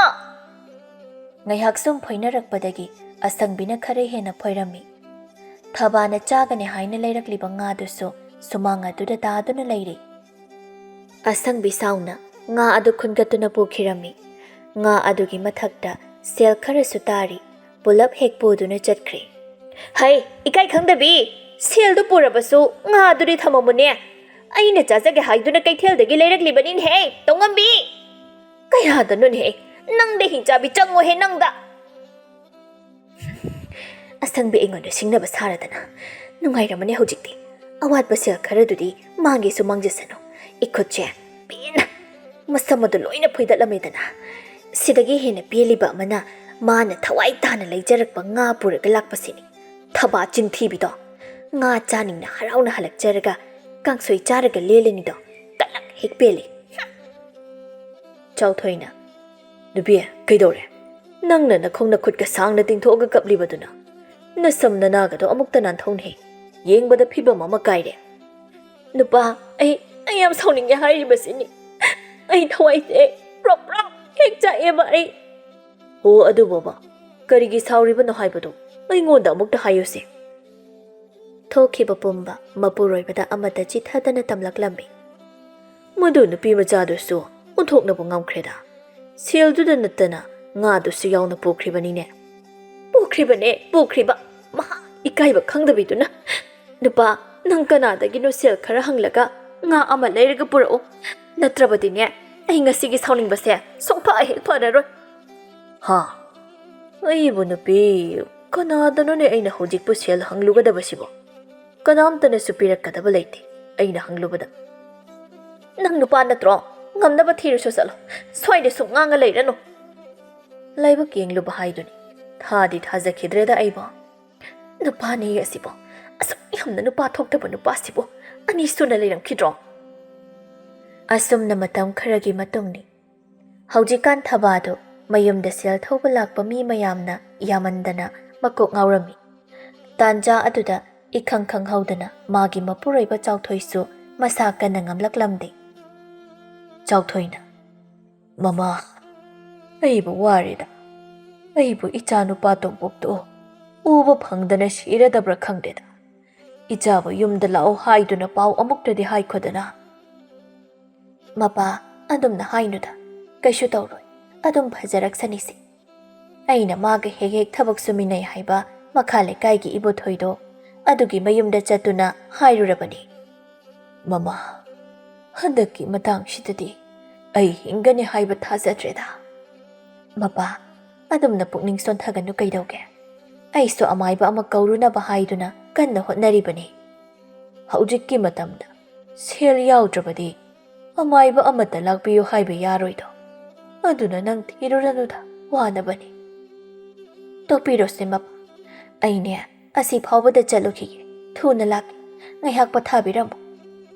ꯉꯥꯏꯍꯥꯛ ꯁꯨꯝ ꯐꯣꯏꯅꯔꯛꯄꯗꯒꯤ ꯑꯁꯪꯕꯤꯅ ꯈꯔ ꯍꯦꯟꯅ ꯐꯣꯏꯔꯝꯃꯤ꯫ ꯊꯕꯥꯅ ꯆꯥꯒꯅꯤ ꯍꯥꯏꯅ ꯂꯩꯔꯛꯂꯤꯕ ꯉꯥꯗꯨꯁꯨ ꯁꯨꯃꯥꯡ ꯑꯗꯨꯗ ꯇꯥꯗꯨꯅ ꯂꯩꯔꯤ꯫ ꯑꯁꯪꯕꯤ ꯁꯥꯎꯅ ꯉꯥ ꯑꯗꯨ ꯈꯨꯟꯒꯠꯇꯨꯅ ꯄꯨꯈꯤꯔꯝꯃꯤ꯫ ꯉꯥ ꯑꯗꯨꯒꯤ ꯃꯊꯛꯇ ꯁꯦꯜ ꯈꯔꯁꯨ ꯇꯥꯔꯤ꯫ ꯄꯨꯂꯞ ꯍꯦꯛ ꯄꯨꯗꯨꯅ ꯆꯠꯈ꯭ꯔꯦ꯫ ꯍꯩ, ꯏꯀꯥꯏ ꯈꯪꯗꯕꯤ! ꯁꯦꯜꯗꯨ ꯄꯨꯔꯕꯁꯨ ꯉꯥꯗꯨꯗꯤ ꯊꯝꯃꯝꯃꯨꯅꯦ꯫ ꯑꯩꯅ ꯆꯥꯖꯒꯦ ꯍꯥꯏꯗꯨꯅ ꯀꯩꯊꯦꯜꯗꯒꯤ ꯂꯩꯔꯛꯂꯤꯕꯅꯤꯅꯦꯍꯦ, ꯇꯧꯉꯝꯕꯤ! ꯀꯌꯥꯗꯅꯣꯅꯦꯍꯦ? ꯅꯪꯗ ꯍꯤꯡꯆꯥꯕꯤ ꯆꯪꯉꯣꯍꯦ, ꯅꯪꯗ! ꯑꯁꯪꯕꯤ ꯑꯩꯉꯣꯟꯗ ꯁꯤꯡꯅꯕ ꯁꯥꯔꯗꯅ꯫ ꯅꯨꯡꯉꯥꯏꯔꯝꯃꯅꯤ ꯍꯧꯖꯤꯛꯇꯤ꯫ ꯑꯋꯥꯠꯄ ꯁꯦꯜ ꯈꯔꯗꯨꯗꯤ ꯃꯥꯡꯒꯦꯁꯨ ꯃꯥꯡꯖꯁꯅꯨ꯫ ꯏꯈꯨꯠꯁꯦ ꯄꯦꯟꯅ ꯃꯁꯝ ꯑꯗꯨ ꯂꯣꯏꯅ ꯐꯣꯏꯗꯠꯂꯝꯃꯦꯗꯅ꯫ ꯁꯤꯗꯒꯤ ꯍꯦꯟꯅ ꯄꯦꯜꯂꯤꯕ ꯑꯃꯅ ꯃꯥꯅ ꯊꯋꯥꯏ ꯇꯥꯅ ꯂꯩꯖꯔꯛꯄ ꯉꯥ ꯄꯨꯔꯒ ꯂꯥꯛꯄꯁꯤꯅꯤ꯫ ꯊꯕꯥ ꯆꯤꯟꯊꯤꯕꯤꯗꯣ꯫ ꯉꯥ ꯆꯥꯅꯤꯡꯅ ꯍꯔꯥꯎꯅ ꯍꯜꯂꯛꯆꯔꯒ ꯀꯥꯡꯁꯣꯏ ꯆꯥꯔꯒ ꯂꯦꯜꯂꯅꯤꯗꯣ꯫ ꯀꯂꯛ ꯍꯦꯛ ꯄꯦꯜꯂꯤ꯫ ꯆꯥꯎꯊꯣꯏꯅ, "ꯅꯨꯄꯤ, ꯀꯩꯗꯧꯔꯦ?" ꯅꯪꯅ ꯅꯈꯣꯡ ꯅꯈꯨꯠꯀ ꯁꯥꯡꯅ ꯇꯤꯡꯊꯣꯛꯑꯒ ꯀꯞꯂꯤꯕꯗꯨꯅ ꯅꯁꯝ ꯅꯅꯥꯒꯗꯣ ꯑꯃꯨꯛꯇ ꯅꯥꯟꯊꯣꯛꯅꯩ꯫ ꯌꯦꯡꯕꯗ ꯐꯤꯕꯝ ꯑꯃ ꯀꯥꯏꯔꯦ꯫ ꯅꯨꯄꯥ, ꯑꯩ, ꯑꯩ ꯌꯥꯝ ꯁꯥꯎꯅꯤꯡꯉꯦ ꯍꯥꯏꯔꯤꯕꯁꯤꯅꯤ꯫ ꯑꯩ ꯊꯋꯥꯏꯁꯦ ꯄ꯭ꯔꯣꯛ ꯄ꯭ꯔꯣꯛ ꯍꯦꯛ ꯆꯥꯛꯑꯦꯕ ꯑꯩ꯫ ꯑꯣ, ꯑꯗꯨꯕꯣꯕ, ꯀꯔꯤꯒꯤ ꯁꯥꯎꯔꯤꯕꯅꯣ ꯍꯥꯏꯕꯗꯨ ꯑꯩꯉꯣꯟꯗ ꯑꯃꯨꯛꯇ ꯍꯥꯏꯌꯨꯁꯦ꯫ ꯊꯣꯛꯈꯤꯕ ꯄꯨꯝꯕ ꯃꯄꯨꯔꯣꯏꯕꯗ ꯑꯃꯠꯇ ꯆꯤꯊꯗꯅ ꯇꯝꯂꯛꯂꯝꯃꯤ꯫ ꯃꯗꯨ ꯅꯨꯄꯤ ꯃꯆꯥꯗꯨꯁꯨ ꯑꯣꯟꯊꯣꯛꯅꯕꯨ ꯉꯝꯈ꯭ꯔꯦꯗ꯫ ꯁꯦꯜꯗꯨꯗ ꯅꯠꯇꯅ ꯉꯥꯗꯨꯁꯨ ꯌꯥꯎꯅ ꯄꯨꯈ꯭ꯔꯤꯕꯅꯤꯅꯦ꯫ ꯄꯨꯈ꯭ꯔꯤꯕꯅꯦ, ꯄꯨꯈ꯭ꯔꯤꯕ꯫ ꯃꯍꯥꯛ ꯏꯀꯥꯏꯕ ꯈꯪꯗꯕꯤꯗꯨꯅ, "ꯅꯨꯄꯥ, ꯅꯪ ꯀꯅꯥꯗꯒꯤꯅꯣ ꯁꯦꯜ ꯈꯔ ꯍꯪꯂꯒ ꯉꯥ ꯑꯃ ꯂꯩꯔꯒ ꯄꯨꯔꯛꯎ꯫ ꯅꯠꯇ꯭ꯔꯕꯗꯤꯅꯦ, ꯑꯩ ꯉꯁꯤꯒꯤ ꯁꯥꯎꯅꯤꯡꯕꯁꯦ ꯁꯨꯡꯐ ꯍꯦꯛ ꯐꯔꯔꯣꯏ꯫" ꯍꯥ? ꯑꯩꯕꯨ ꯅꯨꯄꯤ, ꯀꯅꯥꯗꯅꯣꯅꯦ ꯑꯩꯅ ꯍꯧꯖꯤꯛꯄꯨ ꯁꯦꯜ ꯍꯪꯂꯨꯒꯗꯕꯁꯤꯕꯣ? ꯀꯅꯥꯝꯇꯅꯁꯨ ꯄꯤꯔꯛꯀꯗꯕ ꯂꯩꯇꯦ ꯑꯩꯅ ꯍꯪꯂꯨꯕꯗ꯫ "ꯅꯪ ꯅꯨꯄꯥ ꯅꯠꯇ꯭ꯔꯣ? ꯉꯝꯅꯕ ꯊꯤꯔꯨꯁꯨ ꯆꯠꯂꯣ꯫ ꯁ꯭ꯋꯥꯏꯗ ꯁꯨꯝ ꯉꯥꯡꯉ ꯂꯩꯔꯅꯨ꯫" ꯂꯥꯏꯕꯛ ꯌꯦꯡꯂꯨꯕ ꯍꯥꯏꯗꯨꯅꯤ꯫ ꯊꯥꯗꯤ ꯊꯥꯖꯈꯤꯗ꯭ꯔꯦꯗ ꯑꯩꯕꯣ꯫ ꯅꯨꯄꯥꯅꯦ ꯑꯁꯤꯕꯣ꯫ ꯑꯁꯨꯛ ꯌꯥꯝꯅ ꯅꯨꯄꯥ ꯊꯣꯛꯇꯕ ꯅꯨꯄꯥꯁꯤꯕꯨ ꯑꯅꯤ ꯁꯨꯅ ꯂꯩꯔꯝꯈꯤꯗ꯭ꯔꯣ? ꯑꯁꯨꯝꯅ ꯃꯇꯝ ꯈꯔꯒꯤ ꯃꯇꯨꯡꯅꯤ꯫ ꯍꯧꯖꯤꯛꯀꯥꯟ ꯊꯕꯥꯗꯨ ꯃꯌꯨꯝꯗ ꯁꯦꯜ ꯊꯧꯕ ꯂꯥꯛꯄ ꯃꯤ ꯃꯌꯥꯝꯅ ꯌꯥꯝꯃꯟꯗꯅ ꯃꯀꯣꯛ ꯉꯥꯎꯔꯝꯃꯤ꯫ ꯇꯥꯟꯖꯥ ꯑꯗꯨꯗ ꯏꯈꯪ ꯈꯪꯍꯧꯗꯅ ꯃꯥꯒꯤ ꯃꯄꯨꯔꯣꯏꯕ ꯆꯥꯎꯊꯣꯏꯁꯨ ꯃꯁꯥ ꯀꯟꯅ ꯉꯝꯂꯛꯂꯝꯗꯦ꯫ ꯆꯥꯎꯊꯣꯏꯅ, "ꯃꯃꯥ, ꯑꯩꯕꯨ ꯋꯥꯔꯦꯗ꯫ ꯑꯩꯕꯨ ꯏꯆꯥ ꯅꯨꯄꯥ ꯇꯣꯝꯄꯣꯛꯇꯣ ꯎꯕ ꯐꯪꯗꯅ ꯁꯤꯔꯗꯕ꯭ꯔꯥ ꯈꯪꯗꯦꯗ꯫ ꯏꯆꯥꯕꯨ ꯌꯨꯝꯗ ꯂꯥꯛꯑꯣ ꯍꯥꯏꯗꯨꯅ ꯄꯥꯎ ꯑꯃꯨꯛꯇꯗꯤ ꯍꯥꯏꯈꯣꯗꯅ꯫" "ꯃꯄꯥ, ꯑꯗꯨꯝꯅ ꯍꯥꯏꯅꯨꯗ꯫ ꯀꯩꯁꯨ ꯇꯧꯔꯣꯏ꯫ ꯑꯗꯨꯝ ꯐꯖꯔꯛꯁꯅꯤꯁꯦ꯫ ꯑꯩꯅ ꯃꯥꯒ ꯍꯦꯛ ꯍꯦꯛ ꯊꯕꯛ ꯁꯨꯃꯤꯟꯅꯩ ꯍꯥꯏꯕ ꯃꯈꯥ ꯂꯩꯀꯥꯏꯒꯤ ꯏꯕꯣꯊꯣꯏꯗꯣ, ꯑꯗꯨꯒꯤ ꯃꯌꯨꯝꯗ ꯆꯠꯇꯨꯅ ꯍꯥꯏꯔꯨꯔꯕꯅꯤ꯫" "ꯃꯃꯥ, ꯍꯟꯗꯛꯀꯤ ꯃꯇꯥꯡꯁꯤꯗꯗꯤ ꯑꯩ ꯍꯤꯡꯒꯅꯤ ꯍꯥꯏꯕ ꯊꯥꯖꯗ꯭ꯔꯦꯗ꯫" "ꯃꯄꯥ, ꯑꯗꯨꯝꯅ ꯄꯨꯛꯅꯤꯡ ꯁꯣꯟꯊꯒꯅꯨ ꯀꯩꯗꯧꯒꯦ? ꯑꯩꯁꯨ ꯑꯃꯥꯏꯕ ꯑꯃ ꯀꯧꯔꯨꯅꯕ ꯍꯥꯏꯗꯨꯅ ꯀꯟꯅ ꯍꯣꯠꯅꯔꯤꯕꯅꯤ꯫ ꯍꯧꯖꯤꯛꯀꯤ ꯃꯇꯝꯗ ꯁꯦꯜ ꯌꯥꯎꯗ꯭ꯔꯕꯗꯤ ꯑꯃꯥꯏꯕ ꯑꯃꯠꯇ ꯂꯥꯛꯄꯤꯌꯨ ꯍꯥꯏꯕ ꯌꯥꯔꯣꯏꯗꯣ꯫ ꯑꯗꯨꯅ ꯅꯪ ꯊꯤꯔꯨꯔꯅꯨꯗ, ꯋꯥꯅꯕꯅꯤ꯫" "ꯇꯣꯛꯄꯤꯔꯣꯁꯦ ꯃꯄꯥ, ꯑꯩꯅꯦ ꯑꯁꯤ ꯐꯥꯎꯕꯗ ꯆꯠꯂꯨꯈꯤꯒꯦ꯫ ꯊꯨꯅ ꯂꯥꯛꯀꯦ꯫ ꯉꯥꯏꯍꯥꯛ ꯄꯣꯊꯥꯕꯤꯔꯝꯃꯨ꯫"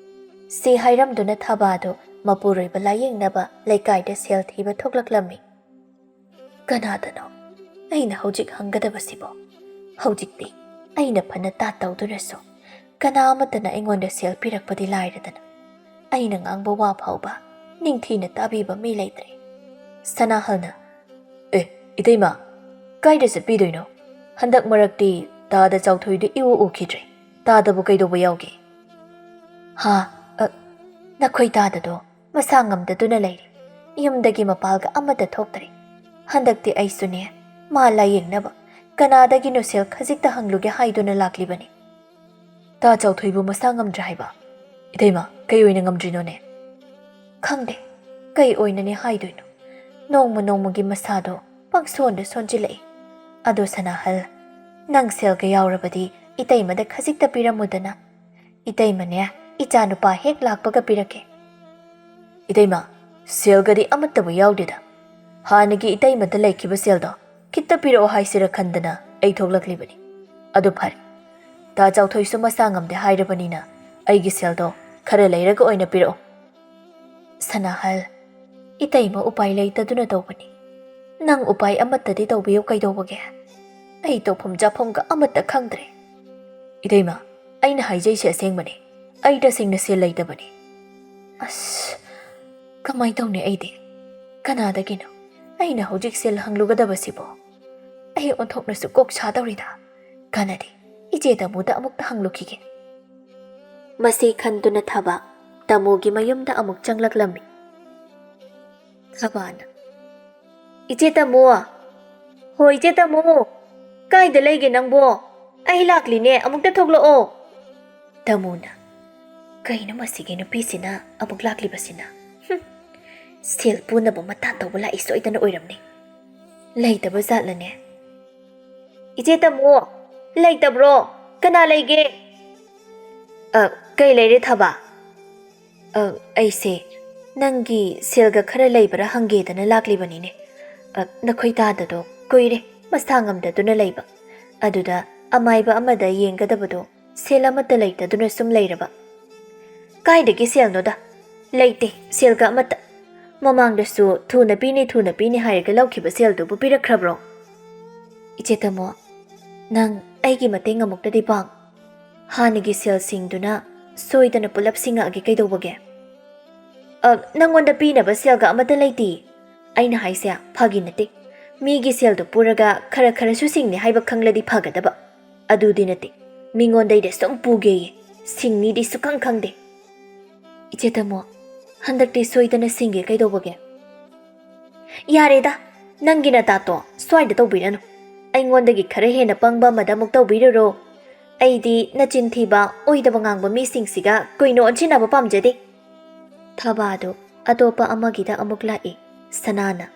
ꯁꯤ ꯍꯥꯏꯔꯝꯗꯨꯅ ꯊꯕꯥꯗꯨ ꯃꯄꯨꯔꯣꯏꯕ ꯂꯥꯌꯦꯡꯅꯕ ꯂꯩꯀꯥꯏꯗ ꯁꯦꯜ ꯊꯤꯕ ꯊꯣꯛꯂꯛꯂꯝꯃꯤ꯫ ꯀꯅꯥꯗꯅꯣ ꯑꯩꯅ ꯍꯧꯖꯤꯛ ꯍꯪꯒꯗꯕꯁꯤꯕꯣ? ꯍꯧꯖꯤꯛꯇꯤ ꯑꯩꯅ ꯐꯅ ꯇꯥ ꯇꯧꯗꯨꯅꯁꯨ ꯀꯅꯥ ꯑꯃꯠꯇꯅ ꯑꯩꯉꯣꯟꯗ ꯁꯦꯜ ꯄꯤꯔꯛꯄꯗꯤ ꯂꯥꯏꯔꯗꯅ, ꯑꯩꯅ ꯉꯥꯡꯕ ꯋꯥ ꯐꯥꯎꯕ ꯅꯤꯡꯊꯤꯅ ꯇꯥꯕꯤꯕ ꯃꯤ ꯂꯩꯇ꯭ꯔꯦ꯫ ꯁꯅꯥꯍꯜꯅ, "ꯑꯦ, ꯏꯇꯩꯃ, ꯀꯥꯏꯗ ꯆꯠꯄꯤꯗꯣꯏꯅꯣ? ꯍꯟꯗꯛ ꯃꯔꯛꯇꯤ ꯇꯥꯗ ꯆꯥꯎꯊꯣꯏꯗꯨ ꯏꯎ ꯎꯈꯤꯗ꯭ꯔꯦ꯫ ꯇꯥꯗꯕꯨ ꯀꯩꯗꯧꯕ ꯌꯥꯎꯒꯦ?" "ꯍꯥ? ꯑ, ꯅꯈꯣꯏ ꯇꯥꯗꯗꯣ ꯃꯁꯥ ꯉꯝꯗꯗꯨꯅ ꯂꯩꯔꯤ꯫ ꯌꯨꯝꯗꯒꯤ ꯃꯄꯥꯜꯒ ꯑꯃꯠꯇ ꯊꯣꯛꯇ꯭ꯔꯦ꯫ ꯍꯟꯗꯛꯇꯤ ꯑꯩꯁꯨꯅꯦ, ꯃꯥ ꯂꯥꯌꯦꯡꯅꯕ ꯀꯅꯥꯗꯒꯤꯅꯣ ꯁꯦꯜ ꯈꯖꯤꯛꯇ ꯍꯪꯂꯨꯒꯦ ꯍꯥꯏꯗꯨꯅ ꯂꯥꯛꯂꯤꯕꯅꯤ꯫" "ꯇꯥ ꯆꯥꯎꯊꯣꯏꯕꯨ ꯃꯁꯥ ꯉꯝꯗ꯭ꯔꯦ ꯍꯥꯏꯕ? ꯏꯇꯩꯃ, ꯀꯩ ꯑꯣꯏꯅ ꯉꯝꯗ꯭ꯔꯤꯅꯣꯅꯦ?" "ꯈꯪꯗꯦ, ꯀꯩ ꯑꯣꯏꯅꯅꯦ ꯍꯥꯏꯗꯣꯏꯅꯣ꯫ ꯅꯣꯡꯃ ꯅꯣꯡꯃꯒꯤ ꯃꯁꯥꯗꯣ ꯄꯪꯁꯣꯟꯗ ꯁꯣꯟꯖꯤꯜꯂꯛꯏ꯫ ꯑꯗꯣ ꯁꯅꯥꯍꯜ, ꯅꯪ ꯁꯦꯜꯒ ꯌꯥꯎꯔꯕꯗꯤ ꯏꯇꯩꯃꯗ ꯈꯖꯤꯛꯇ ꯄꯤꯔꯝꯃꯨꯗꯅ꯫ ꯏꯇꯩꯃꯅꯦ, ꯏꯆꯥꯅꯨꯄꯥ ꯍꯦꯛ ꯂꯥꯛꯄꯒ ꯄꯤꯔꯛꯀꯦ꯫" "ꯏꯇꯩꯃ, ꯁꯦꯜꯒꯗꯤ ꯑꯃꯠꯇꯕꯨ ꯌꯥꯎꯗꯦꯗ꯫ ꯍꯥꯟꯅꯒꯤ ꯏꯇꯩꯃꯗ ꯂꯩꯈꯤꯕ ꯁꯦꯜꯗꯣ ꯈꯤꯠꯇ ꯄꯤꯔꯛꯑꯣ ꯍꯥꯏꯁꯤꯔ ꯈꯟꯗꯅ ꯑꯩ ꯊꯣꯛꯂꯛꯂꯤꯕꯅꯤ꯫ ꯑꯗꯨ ꯐꯔꯦ, ꯇꯥ ꯆꯥꯎꯊꯣꯏꯁꯨ ꯃꯁꯥ ꯉꯝꯗꯦ ꯍꯥꯏꯔꯕꯅꯤꯅ ꯑꯩꯒꯤ ꯁꯦꯜꯗꯣ ꯈꯔ ꯂꯩꯔꯒ ꯑꯣꯏꯅ ꯄꯤꯔꯛꯑꯣ꯫" "ꯁꯅꯥꯍꯜ, ꯏꯇꯩꯃ ꯎꯄꯥꯏ ꯂꯩꯇꯗꯨꯅ ꯇꯧꯕꯅꯤ꯫ ꯅꯪ ꯎꯄꯥꯏ ꯑꯃꯠꯇꯗꯤ ꯇꯧꯕꯤꯌꯨ ꯀꯩꯗꯧꯕꯒꯦ? ꯑꯩ ꯇꯧꯐꯝ ꯆꯥꯐꯝꯒ ꯑꯃꯠꯇ ꯈꯪꯗ꯭ꯔꯦ꯫" "ꯏꯇꯩꯃ, ꯑꯩꯅ ꯍꯥꯏꯖꯩꯁꯦ ꯑꯁꯦꯡꯕꯅꯤ꯫ ꯑꯩ ꯇꯁꯦꯡꯅ ꯁꯦꯜ ꯂꯩꯇꯕꯅꯤ꯫" "ꯑꯁ, ꯀꯃꯥꯏ ꯇꯧꯅꯤ ꯑꯩꯗꯤ? ꯀꯅꯥꯗꯒꯤꯅꯣ ꯑꯩꯅ ꯍꯧꯖꯤꯛ ꯁꯦꯜ ꯍꯪꯂꯨꯒꯗꯕꯁꯤꯕꯣ? ꯑꯩ ꯑꯣꯟꯊꯣꯛꯅꯁꯨ ꯀꯣꯛ ꯁꯥꯗꯧꯔꯤꯗ꯫ ꯀꯥꯟꯅꯗꯦ, ꯏꯆꯦ ꯇꯥꯃꯨꯗ ꯑꯃꯨꯛꯇ ꯍꯪꯂꯨꯈꯤꯒꯦ꯫" ꯃꯁꯤ ꯈꯟꯗꯨꯅ ꯊꯕ ꯇꯥꯃꯨꯒꯤ ꯃꯌꯨꯝꯗ ꯑꯃꯨꯛ ꯆꯪꯂꯛꯂꯝꯃꯤ꯫ ꯊꯕꯥꯅ, "ꯏꯆꯦ ꯇꯥꯃꯨ! ꯍꯣ, ꯏꯆꯦ ꯇꯥꯃꯨ! ꯀꯥꯏꯗ ꯂꯩꯒꯦ ꯅꯪꯕꯣ? ꯑꯩ ꯂꯥꯛꯂꯤꯅꯦ, ꯑꯃꯨꯛꯇ ꯊꯣꯛꯂꯛꯑꯣ꯫" ꯇꯥꯃꯨꯅ, "ꯀꯩꯅꯣ ꯃꯁꯤꯒꯤ ꯅꯨꯄꯤꯁꯤꯅ ꯑꯃꯨꯛ ꯂꯥꯛꯂꯤꯕꯁꯤꯅ? ꯍꯨꯝ, ꯁꯦꯜ ꯄꯨꯅꯕ ꯃꯇꯥ ꯇꯧꯕ ꯂꯥꯛꯏ ꯁꯣꯏꯗꯅ ꯑꯣꯏꯔꯝꯅꯤ꯫ ꯂꯩꯇꯕ ꯖꯥꯠꯂꯅꯦ? ꯏꯆꯦ ꯇꯥꯃꯨ, ꯂꯩꯇꯕ꯭ꯔꯣ? ꯀꯅꯥ ꯂꯩꯒꯦ?" "ꯑ, ꯀꯩ ꯂꯩꯔꯦ ꯊꯕ?" "ꯑ, ꯑꯩꯁꯦ ꯅꯪꯒꯤ ꯁꯦꯜꯒ ꯈꯔ ꯂꯩꯕ꯭ꯔꯥ ꯍꯪꯒꯦꯗꯅ ꯂꯥꯛꯂꯤꯕꯅꯤꯅꯦ꯫ ꯑ, ꯅꯈꯣꯏ ꯇꯥꯗꯗꯣ ꯀꯨꯏꯔꯦ ꯃꯁꯥ ꯉꯝꯗꯗꯨꯅ ꯂꯩꯕ꯫ ꯑꯗꯨꯗ ꯑꯃꯥꯏꯕ ꯑꯃꯗ ꯌꯦꯡꯒꯗꯕꯗꯣ ꯁꯦꯜ ꯑꯃꯠꯇ ꯂꯩꯇꯗꯨꯅ ꯁꯨꯝ ꯂꯩꯔꯕ꯫" "ꯀꯥꯏꯗꯒꯤ ꯁꯦꯜꯅꯣꯗ? ꯂꯩꯇꯦ ꯁꯦꯜꯒ ꯑꯃꯠꯇ꯫ ꯃꯃꯥꯡꯗꯁꯨ ꯊꯨꯅ ꯄꯤꯅꯤ, ꯊꯨꯅ ꯄꯤꯅꯤ ꯍꯥꯏꯔꯒ ꯂꯧꯈꯤꯕ ꯁꯦꯜꯗꯨꯕꯨ ꯄꯤꯔꯛꯈ꯭ꯔꯕ꯭ꯔꯣ? ꯏꯆꯦ ꯇꯥꯃꯣ, ꯅꯪ ꯑꯩꯒꯤ ꯃꯇꯦꯡ ꯑꯃꯨꯛꯇꯗꯤ ꯄꯥꯡ꯫ ꯍꯥꯟꯅꯒꯤ ꯁꯦꯜꯁꯤꯡꯗꯨꯅ ꯁꯣꯏꯗꯅ ꯄꯨꯂꯞ ꯁꯤꯡꯉꯛꯑꯒꯦ ꯀꯩꯗꯧꯕꯒꯦ? ꯑ, ꯅꯪꯉꯣꯟꯗ ꯄꯤꯅꯕ ꯁꯦꯜꯒ ꯑꯃꯠꯇ ꯂꯩꯇꯦ꯫ ꯑꯩꯅ ꯍꯥꯏꯁꯦ ꯐꯥꯒꯤ ꯅꯠꯇꯦ꯫ ꯃꯤꯒꯤ ꯁꯦꯜꯗꯨ ꯄꯨꯔꯒ ꯈꯔ ꯈꯔꯁꯨ ꯁꯤꯡꯅꯤ ꯍꯥꯏꯕ ꯈꯪꯂꯗꯤ ꯐꯒꯗꯕ꯫ ꯑꯗꯨꯗꯤ ꯅꯠꯇꯦ꯫ ꯃꯤꯉꯣꯟꯗꯩꯗ ꯁꯨꯝ ꯄꯨꯒꯦꯌꯦ꯫ ꯁꯤꯡꯅꯤꯗꯤ ꯁꯨꯈꯪ ꯈꯪꯗꯦ꯫ ꯏꯆꯦ ꯇꯥꯃꯣ, ꯍꯟꯗꯛꯇꯤ ꯁꯣꯏꯗꯅ ꯁꯤꯡꯒꯦ ꯀꯩꯗꯧꯕꯒꯦ? ꯌꯥꯔꯦꯗ, ꯅꯪꯒꯤ ꯅꯇꯥꯇꯣ ꯁ꯭ꯋꯥꯏꯗ ꯇꯧꯕꯤꯔꯅꯨ꯫ ꯑꯩꯉꯣꯟꯗꯒꯤ ꯈꯔ ꯍꯦꯟꯅ ꯄꯪꯕ ꯑꯃꯗ ꯑꯃꯨꯛ ꯇꯧꯕꯤꯔꯨꯔꯣ꯫ ꯑꯩꯗꯤ ꯅꯆꯤꯟ ꯊꯤꯕ, ꯑꯣꯏꯗꯕ ꯉꯥꯡꯕ ꯃꯤꯁꯤꯡꯁꯤꯒ ꯀꯨꯏꯅ ꯑꯣꯟꯁꯤꯟꯅꯕ ꯄꯥꯝꯖꯗꯦ꯫ ꯊꯕꯥꯗꯨ ꯑꯇꯣꯞꯄ ꯑꯃꯒꯤꯗ ꯑꯃꯨꯛ ꯂꯥꯛꯏ꯫ ꯁꯅꯥꯅ,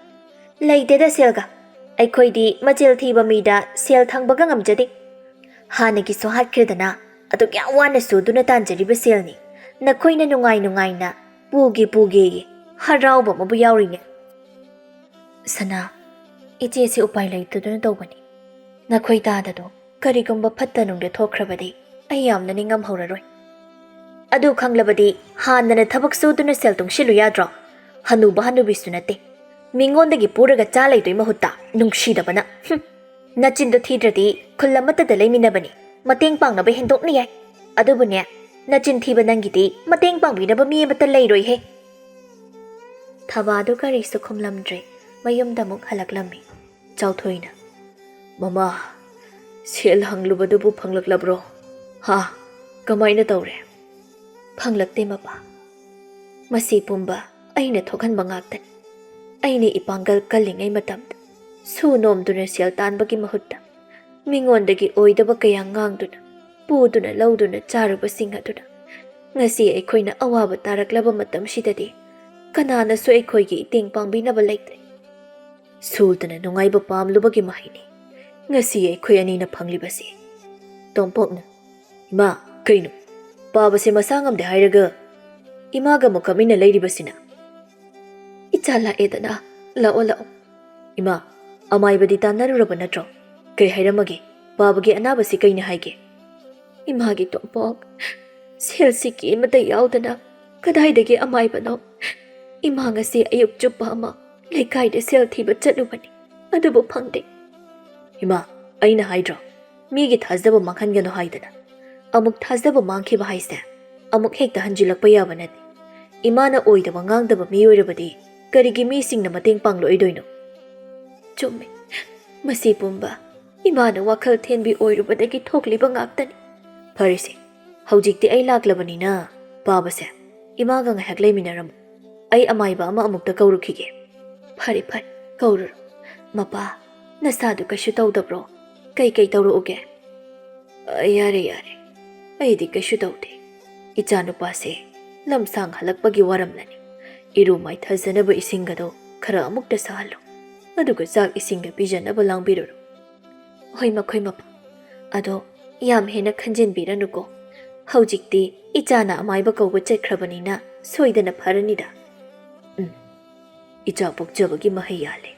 ꯂꯩꯇꯦꯗ ꯁꯦꯜꯒ꯫ ꯑꯩꯈꯣꯏꯗꯤ ꯃꯆꯤꯜ ꯊꯤꯕ ꯃꯤꯗ ꯁꯦꯜ ꯊꯪꯕꯒ ꯉꯝꯖꯗꯦ꯫ ꯍꯥꯟꯅꯒꯤꯁꯨ ꯍꯥꯠꯈ꯭ꯔꯦꯗꯅ, ꯑꯗꯨꯛ ꯌꯥꯝ ꯋꯥꯅ ꯁꯨꯗꯨꯅ ꯇꯥꯟꯖꯔꯤꯕ ꯁꯦꯜꯅꯤ꯫ ꯅꯈꯣꯏꯅ ꯅꯨꯡꯉꯥꯏ ꯅꯨꯡꯉꯥꯏꯅ ꯄꯨꯒꯦ ꯄꯨꯒꯦꯌꯦ꯫ ꯍꯔꯥꯎꯕ ꯑꯃꯕꯨ ꯌꯥꯎꯔꯤꯅꯦ꯫ ꯁꯅꯥ, ꯏꯆꯦꯁꯦ ꯎꯄꯥꯏ ꯂꯩꯇꯗꯨꯅ ꯇꯧꯕꯅꯤ꯫ ꯅꯈꯣꯏ ꯇꯥꯗꯗꯣ ꯀꯔꯤꯒꯨꯝꯕ ꯐꯠꯇ ꯅꯨꯡꯗ ꯊꯣꯛꯈ꯭ꯔꯕꯗꯤ ꯑꯩ ꯌꯥꯝꯅ ꯅꯤꯡꯉꯝꯍꯧꯔꯔꯣꯏ꯫ ꯑꯗꯨ ꯈꯪꯂꯕꯗꯤ ꯍꯥꯟꯅꯅ ꯊꯕꯛ ꯁꯨꯗꯨꯅ ꯁꯦꯜ ꯇꯨꯡꯁꯤꯜꯂꯨ ꯌꯥꯗ꯭ꯔꯣ? ꯍꯅꯨꯕ ꯍꯅꯨꯕꯤꯁꯨ ꯅꯠꯇꯦ꯫ ꯃꯤꯉꯣꯟꯗꯒꯤ ꯄꯨꯔꯒ ꯆꯥ ꯂꯩꯗꯣꯏ ꯃꯍꯨꯠꯇ ꯅꯨꯡꯁꯤꯗꯕꯅ꯫ ꯍꯨꯝ꯫ ꯅꯆꯤꯟꯗꯣ ꯊꯤꯗ꯭ꯔꯗꯤ ꯈꯨꯜ ꯑꯃꯠꯇꯗ ꯂꯩꯃꯤꯟꯅꯕꯅꯤ꯫ ꯃꯇꯦꯡ ꯄꯥꯡꯅꯕ ꯍꯦꯟꯗꯣꯛꯅ ꯌꯥꯏ꯫ ꯑꯗꯨꯕꯨꯅꯦ, ꯅꯆꯤꯟ ꯊꯤꯕ ꯅꯪꯒꯤꯗꯤ ꯃꯇꯦꯡ ꯄꯥꯡꯕꯤꯅꯕ ꯃꯤ ꯑꯃꯠꯇ ꯂꯩꯔꯣꯏꯍꯦ꯫ ꯊꯕꯥꯗꯨ ꯀꯔꯤꯁꯨ ꯈꯨꯝꯂꯝꯗ꯭ꯔꯦ꯫ ꯃꯌꯨꯝꯗ ꯑꯃꯨꯛ ꯍꯜꯂꯛꯂꯝꯃꯤ꯫ ꯆꯥꯎꯊꯣꯏꯅ, "ꯃꯃꯥ, ꯁꯦꯜ ꯍꯪꯂꯨꯕꯗꯨꯕꯨ ꯐꯪꯂꯛꯂꯕ꯭ꯔꯣ? ꯍꯥ? ꯀꯃꯥꯏꯅ ꯇꯧꯔꯦ?" "ꯐꯪꯂꯛꯇꯦ ꯃꯄꯥ꯫ ꯃꯁꯤ ꯄꯨꯝꯕ ꯑꯩꯅ ꯊꯣꯛꯍꯟꯕ ꯉꯥꯛꯇꯅꯤ꯫ ꯑꯩꯅ ꯏꯄꯥꯡꯒꯜ ꯀꯜꯂꯤꯉꯩ ꯃꯇꯝꯗ ꯁꯨ ꯅꯣꯝꯗꯨꯅ ꯁꯦꯜ ꯇꯥꯟꯕꯒꯤ ꯃꯍꯨꯠꯇ ꯃꯤꯉꯣꯟꯗꯒꯤ ꯑꯣꯏꯗꯕ ꯀꯌꯥ ꯉꯥꯡꯗꯨꯅ, ꯄꯨꯗꯨꯅ ꯂꯧꯗꯨꯅ ꯆꯥꯔꯨꯕꯁꯤꯡ ꯑꯗꯨꯅ ꯉꯁꯤ ꯑꯩꯈꯣꯏꯅ ꯑꯋꯥꯕ ꯇꯥꯔꯛꯂꯕ ꯃꯇꯝꯁꯤꯗꯗꯤ ꯀꯅꯥꯅꯁꯨ ꯑꯩꯈꯣꯏꯒꯤ ꯏꯇꯦꯡ ꯄꯥꯡꯕꯤꯅꯕ ꯂꯩꯇ꯭ꯔꯦ꯫ ꯁꯨꯗꯅ ꯅꯨꯡꯉꯥꯏꯕ ꯄꯥꯝꯂꯨꯕꯒꯤ ꯃꯍꯩꯅꯤ ꯉꯁꯤ ꯑꯩꯈꯣꯏ ꯑꯅꯤꯅ ꯐꯪꯂꯤꯕꯁꯤ꯫" ꯇꯣꯝꯄꯣꯛꯅ, "ꯏꯃꯥ, ꯀꯩꯅꯣ? ꯄꯥꯕꯁꯦ ꯃꯁꯥ ꯉꯝꯗꯦ ꯍꯥꯏꯔꯒ ꯏꯃꯥꯒ ꯑꯃꯨꯛ ꯀꯞꯃꯤꯟꯅ ꯂꯩꯔꯤꯕꯁꯤꯅ?" "ꯏꯆꯥ ꯂꯥꯛꯑꯦꯗꯅ, ꯂꯥꯛꯑꯣ, ꯂꯥꯛꯑꯣ꯫" "ꯏꯃꯥ, ꯑꯃꯥꯏꯕꯗꯤ ꯇꯥꯟꯅꯔꯨꯔꯕ ꯅꯠꯇ꯭ꯔꯣ? ꯀꯩ ꯍꯥꯏꯔꯝꯃꯒꯦ? ꯄꯥꯕꯒꯤ ꯑꯅꯥꯕꯁꯤ ꯀꯩꯅ ꯍꯥꯏꯒꯦ?" "ꯏꯃꯥꯒꯤ ꯇꯣꯝꯄꯣꯛ, ꯁꯦꯜ ꯁꯤꯀꯤ ꯑꯃꯠꯇ ꯌꯥꯎꯗꯅ ꯀꯗꯥꯏꯗꯒꯤ ꯑꯃꯥꯏꯕꯅꯣ? ꯏꯃꯥ ꯉꯁꯤ ꯑꯌꯨꯛ ꯆꯨꯞꯄ ꯑꯃ ꯂꯩꯀꯥꯏꯗ ꯁꯦꯜ ꯊꯤꯕ ꯆꯠꯂꯨꯕꯅꯤ, ꯑꯗꯨꯕꯨ ꯐꯪꯗꯦ꯫ ꯏꯃꯥ, ꯑꯩꯅ ꯍꯥꯏꯗ꯭ꯔꯣ, ꯃꯤꯒꯤ ꯊꯥꯖꯕ ꯃꯥꯡꯍꯟꯒꯅꯨ ꯍꯥꯏꯗꯅ? ꯑꯃꯨꯛ ꯊꯥꯖꯕ ꯃꯥꯡꯈꯤꯕ ꯍꯥꯏꯁꯦ ꯑꯃꯨꯛ ꯍꯦꯛꯇ ꯍꯟꯖꯤꯜꯂꯛꯄ ꯌꯥꯕ ꯅꯠꯇꯦ꯫ ꯏꯃꯥꯅ ꯑꯣꯏꯗꯕ ꯉꯥꯡꯗꯕ ꯃꯤ ꯑꯣꯏꯔꯕꯗꯤ ꯀꯔꯤꯒꯤ ꯃꯤꯁꯤꯡꯅ ꯃꯇꯦꯡ ꯄꯥꯡꯂꯛꯑꯣꯏꯗꯣꯏꯅꯣ? ꯆꯨꯝꯃꯤ, ꯃꯁꯤ ꯄꯨꯝꯕ ꯏꯃꯥꯅ ꯋꯥꯈꯜ ꯊꯦꯟꯕꯤ ꯑꯣꯏꯔꯨꯕꯗꯒꯤ ꯊꯣꯛꯂꯤꯕ ꯉꯥꯛꯇꯅꯤ꯫ ꯐꯔꯦꯁꯦ, ꯍꯧꯖꯤꯛꯇꯤ ꯑꯩ ꯂꯥꯛꯂꯕꯅꯤꯅ ꯄꯥꯕꯁꯦ ꯏꯃꯥꯒ ꯉꯥꯏꯍꯥꯛ ꯂꯩꯃꯤꯟꯅꯔꯝꯃꯨ꯫ ꯑꯩ ꯑꯃꯥꯏꯕ ꯑꯃ ꯑꯃꯨꯛꯇ ꯀꯧꯔꯨꯈꯤꯒꯦ꯫ ꯐꯔꯦ ꯐꯔꯦ, ꯀꯧꯔꯨꯔꯣ꯫ ꯃꯄꯥ, ꯅꯁꯥꯗꯨ ꯀꯩꯁꯨ ꯇꯧꯗꯕ꯭ꯔꯣ? ꯀꯩꯀꯩ ꯇꯧꯔꯛꯎꯒꯦ? ꯑ, ꯌꯥꯔꯦ ꯌꯥꯔꯦ, ꯑꯩꯗꯤ ꯀꯩꯁꯨ ꯇꯧꯗꯦ꯫ ꯏꯆꯥꯅꯨꯄꯥꯁꯦ ꯂꯝꯁꯥꯡ ꯍꯜꯂꯛꯄꯒꯤ ꯋꯥꯔꯝꯂꯅꯤ꯫ ꯏꯔꯨ ꯃꯥꯏꯊꯖꯅꯕ ꯏꯁꯤꯡꯒꯗꯣ ꯈꯔ ꯑꯃꯨꯛꯇ ꯁꯥꯍꯜꯂꯨ, ꯑꯗꯨꯒ ꯆꯥꯛ ꯏꯁꯤꯡꯒ ꯄꯤꯖꯅꯕ ꯂꯥꯡꯕꯤꯔꯨꯔꯣ꯫ ꯍꯣꯏ ꯃꯈꯣꯏ ꯃꯄꯥ, ꯑꯗꯣ ꯌꯥꯝ ꯍꯦꯟꯅ ꯈꯟꯖꯤꯟꯕꯤꯔꯅꯨꯀꯣ꯫ ꯍꯧꯖꯤꯛꯇꯤ ꯏꯆꯥꯅ ꯑꯃꯥꯏꯕ ꯀꯧꯕ ꯆꯠꯈ꯭ꯔꯕꯅꯤꯅ ꯁꯣꯏꯗꯅ ꯐꯔꯅꯤꯗ꯫ ꯎꯝ, ꯏꯆꯥ ꯄꯣꯛꯆꯕꯒꯤ ꯃꯍꯩ ꯌꯥꯜꯂꯦ꯫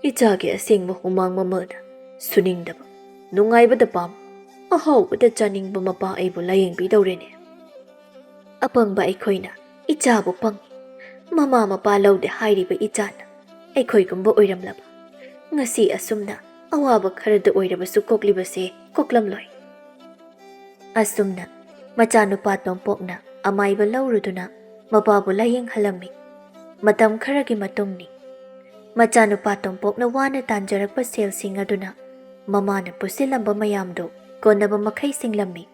ꯏꯆꯥꯒꯤ ꯑꯁꯦꯡꯕ ꯍꯨꯃꯥꯡ ꯃꯃꯜꯅ ꯁꯨꯅꯤꯡꯗꯕ, ꯅꯨꯡꯉꯥꯏꯕꯗ ꯄꯥꯝ, ꯑꯍꯥꯎꯕꯗ ꯆꯥꯅꯤꯡꯕ ꯃꯄꯥ ꯑꯩꯕꯨ ꯂꯥꯌꯦꯡꯕꯤꯗꯧꯔꯦꯅꯦ꯫ ꯑꯄꯪꯕ ꯑꯩꯈꯣꯏꯅ ꯏꯆꯥꯕꯨ ꯄꯪꯉꯤ, ꯃꯃꯥ ꯃꯄꯥ ꯂꯧꯗꯦ ꯍꯥꯏꯔꯤꯕ ꯏꯆꯥꯅ ꯑꯩꯈꯣꯏꯒꯨꯝꯕ ꯑꯣꯏꯔꯝꯂꯕ ꯉꯁꯤ ꯑꯁꯨꯝꯅ ꯑꯋꯥꯕ ꯈꯔꯗ ꯑꯣꯏꯔꯕꯁꯨ ꯀꯣꯛꯂꯤꯕꯁꯦ ꯀꯣꯛꯂꯝꯂꯣꯏ꯫ ꯑꯁꯨꯝꯅ ꯃꯆꯥꯅꯨꯄꯥ ꯇꯣꯝꯄꯣꯛꯅ ꯑꯃꯥꯏꯕ ꯂꯧꯔꯨꯗꯨꯅ ꯃꯄꯥꯕꯨ ꯂꯥꯌꯦꯡꯍꯜꯂꯝꯃꯤ꯫ ꯃꯇꯝ ꯈꯔꯒꯤ ꯃꯇꯨꯡꯅꯤ꯫ ꯃꯆꯥꯅꯨꯄꯥ ꯇꯣꯝꯄꯣꯛꯅ ꯋꯥꯅ ꯇꯥꯟꯖꯔꯛꯄ ꯁꯦꯜꯁꯤꯡ ꯑꯗꯨꯅ ꯃꯃꯥꯅ ꯄꯨꯁꯤꯜꯂꯝꯕ ꯃꯌꯥꯝꯗꯨ ꯀꯣꯟꯅꯕ ꯃꯈꯩ ꯁꯤꯡꯂꯝꯃꯤ꯫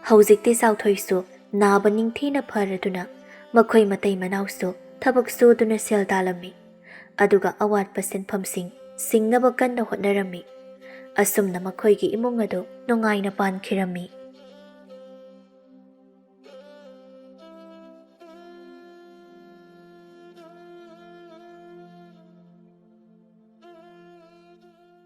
ꯍꯧꯖꯤꯛꯇꯤ ꯆꯥꯎꯊꯣꯏꯁꯨ ꯅꯥꯕ ꯅꯤꯡꯊꯤꯅ ꯐꯔꯗꯨꯅ ꯃꯈꯣꯏ ꯃꯇꯩ ꯃꯅꯥꯎꯁꯨ ꯊꯕꯛ ꯁꯨꯗꯨꯅ ꯁꯦꯜ ꯇꯥꯜꯂꯝꯃꯤ꯫ ꯑꯗꯨꯒ ꯑꯋꯥꯠꯄ ꯁꯤꯟꯐꯝꯁꯤꯡ ꯁꯤꯡꯅꯕ ꯀꯟꯅ ꯍꯣꯠꯅꯔꯝꯃꯤ꯫ ꯑꯁꯨꯝꯅ ꯃꯈꯣꯏꯒꯤ ꯏꯃꯨꯡ ꯑꯗꯨ ꯅꯨꯡꯉꯥꯏꯅ ꯄꯥꯟꯈꯤꯔꯝꯃꯤ꯫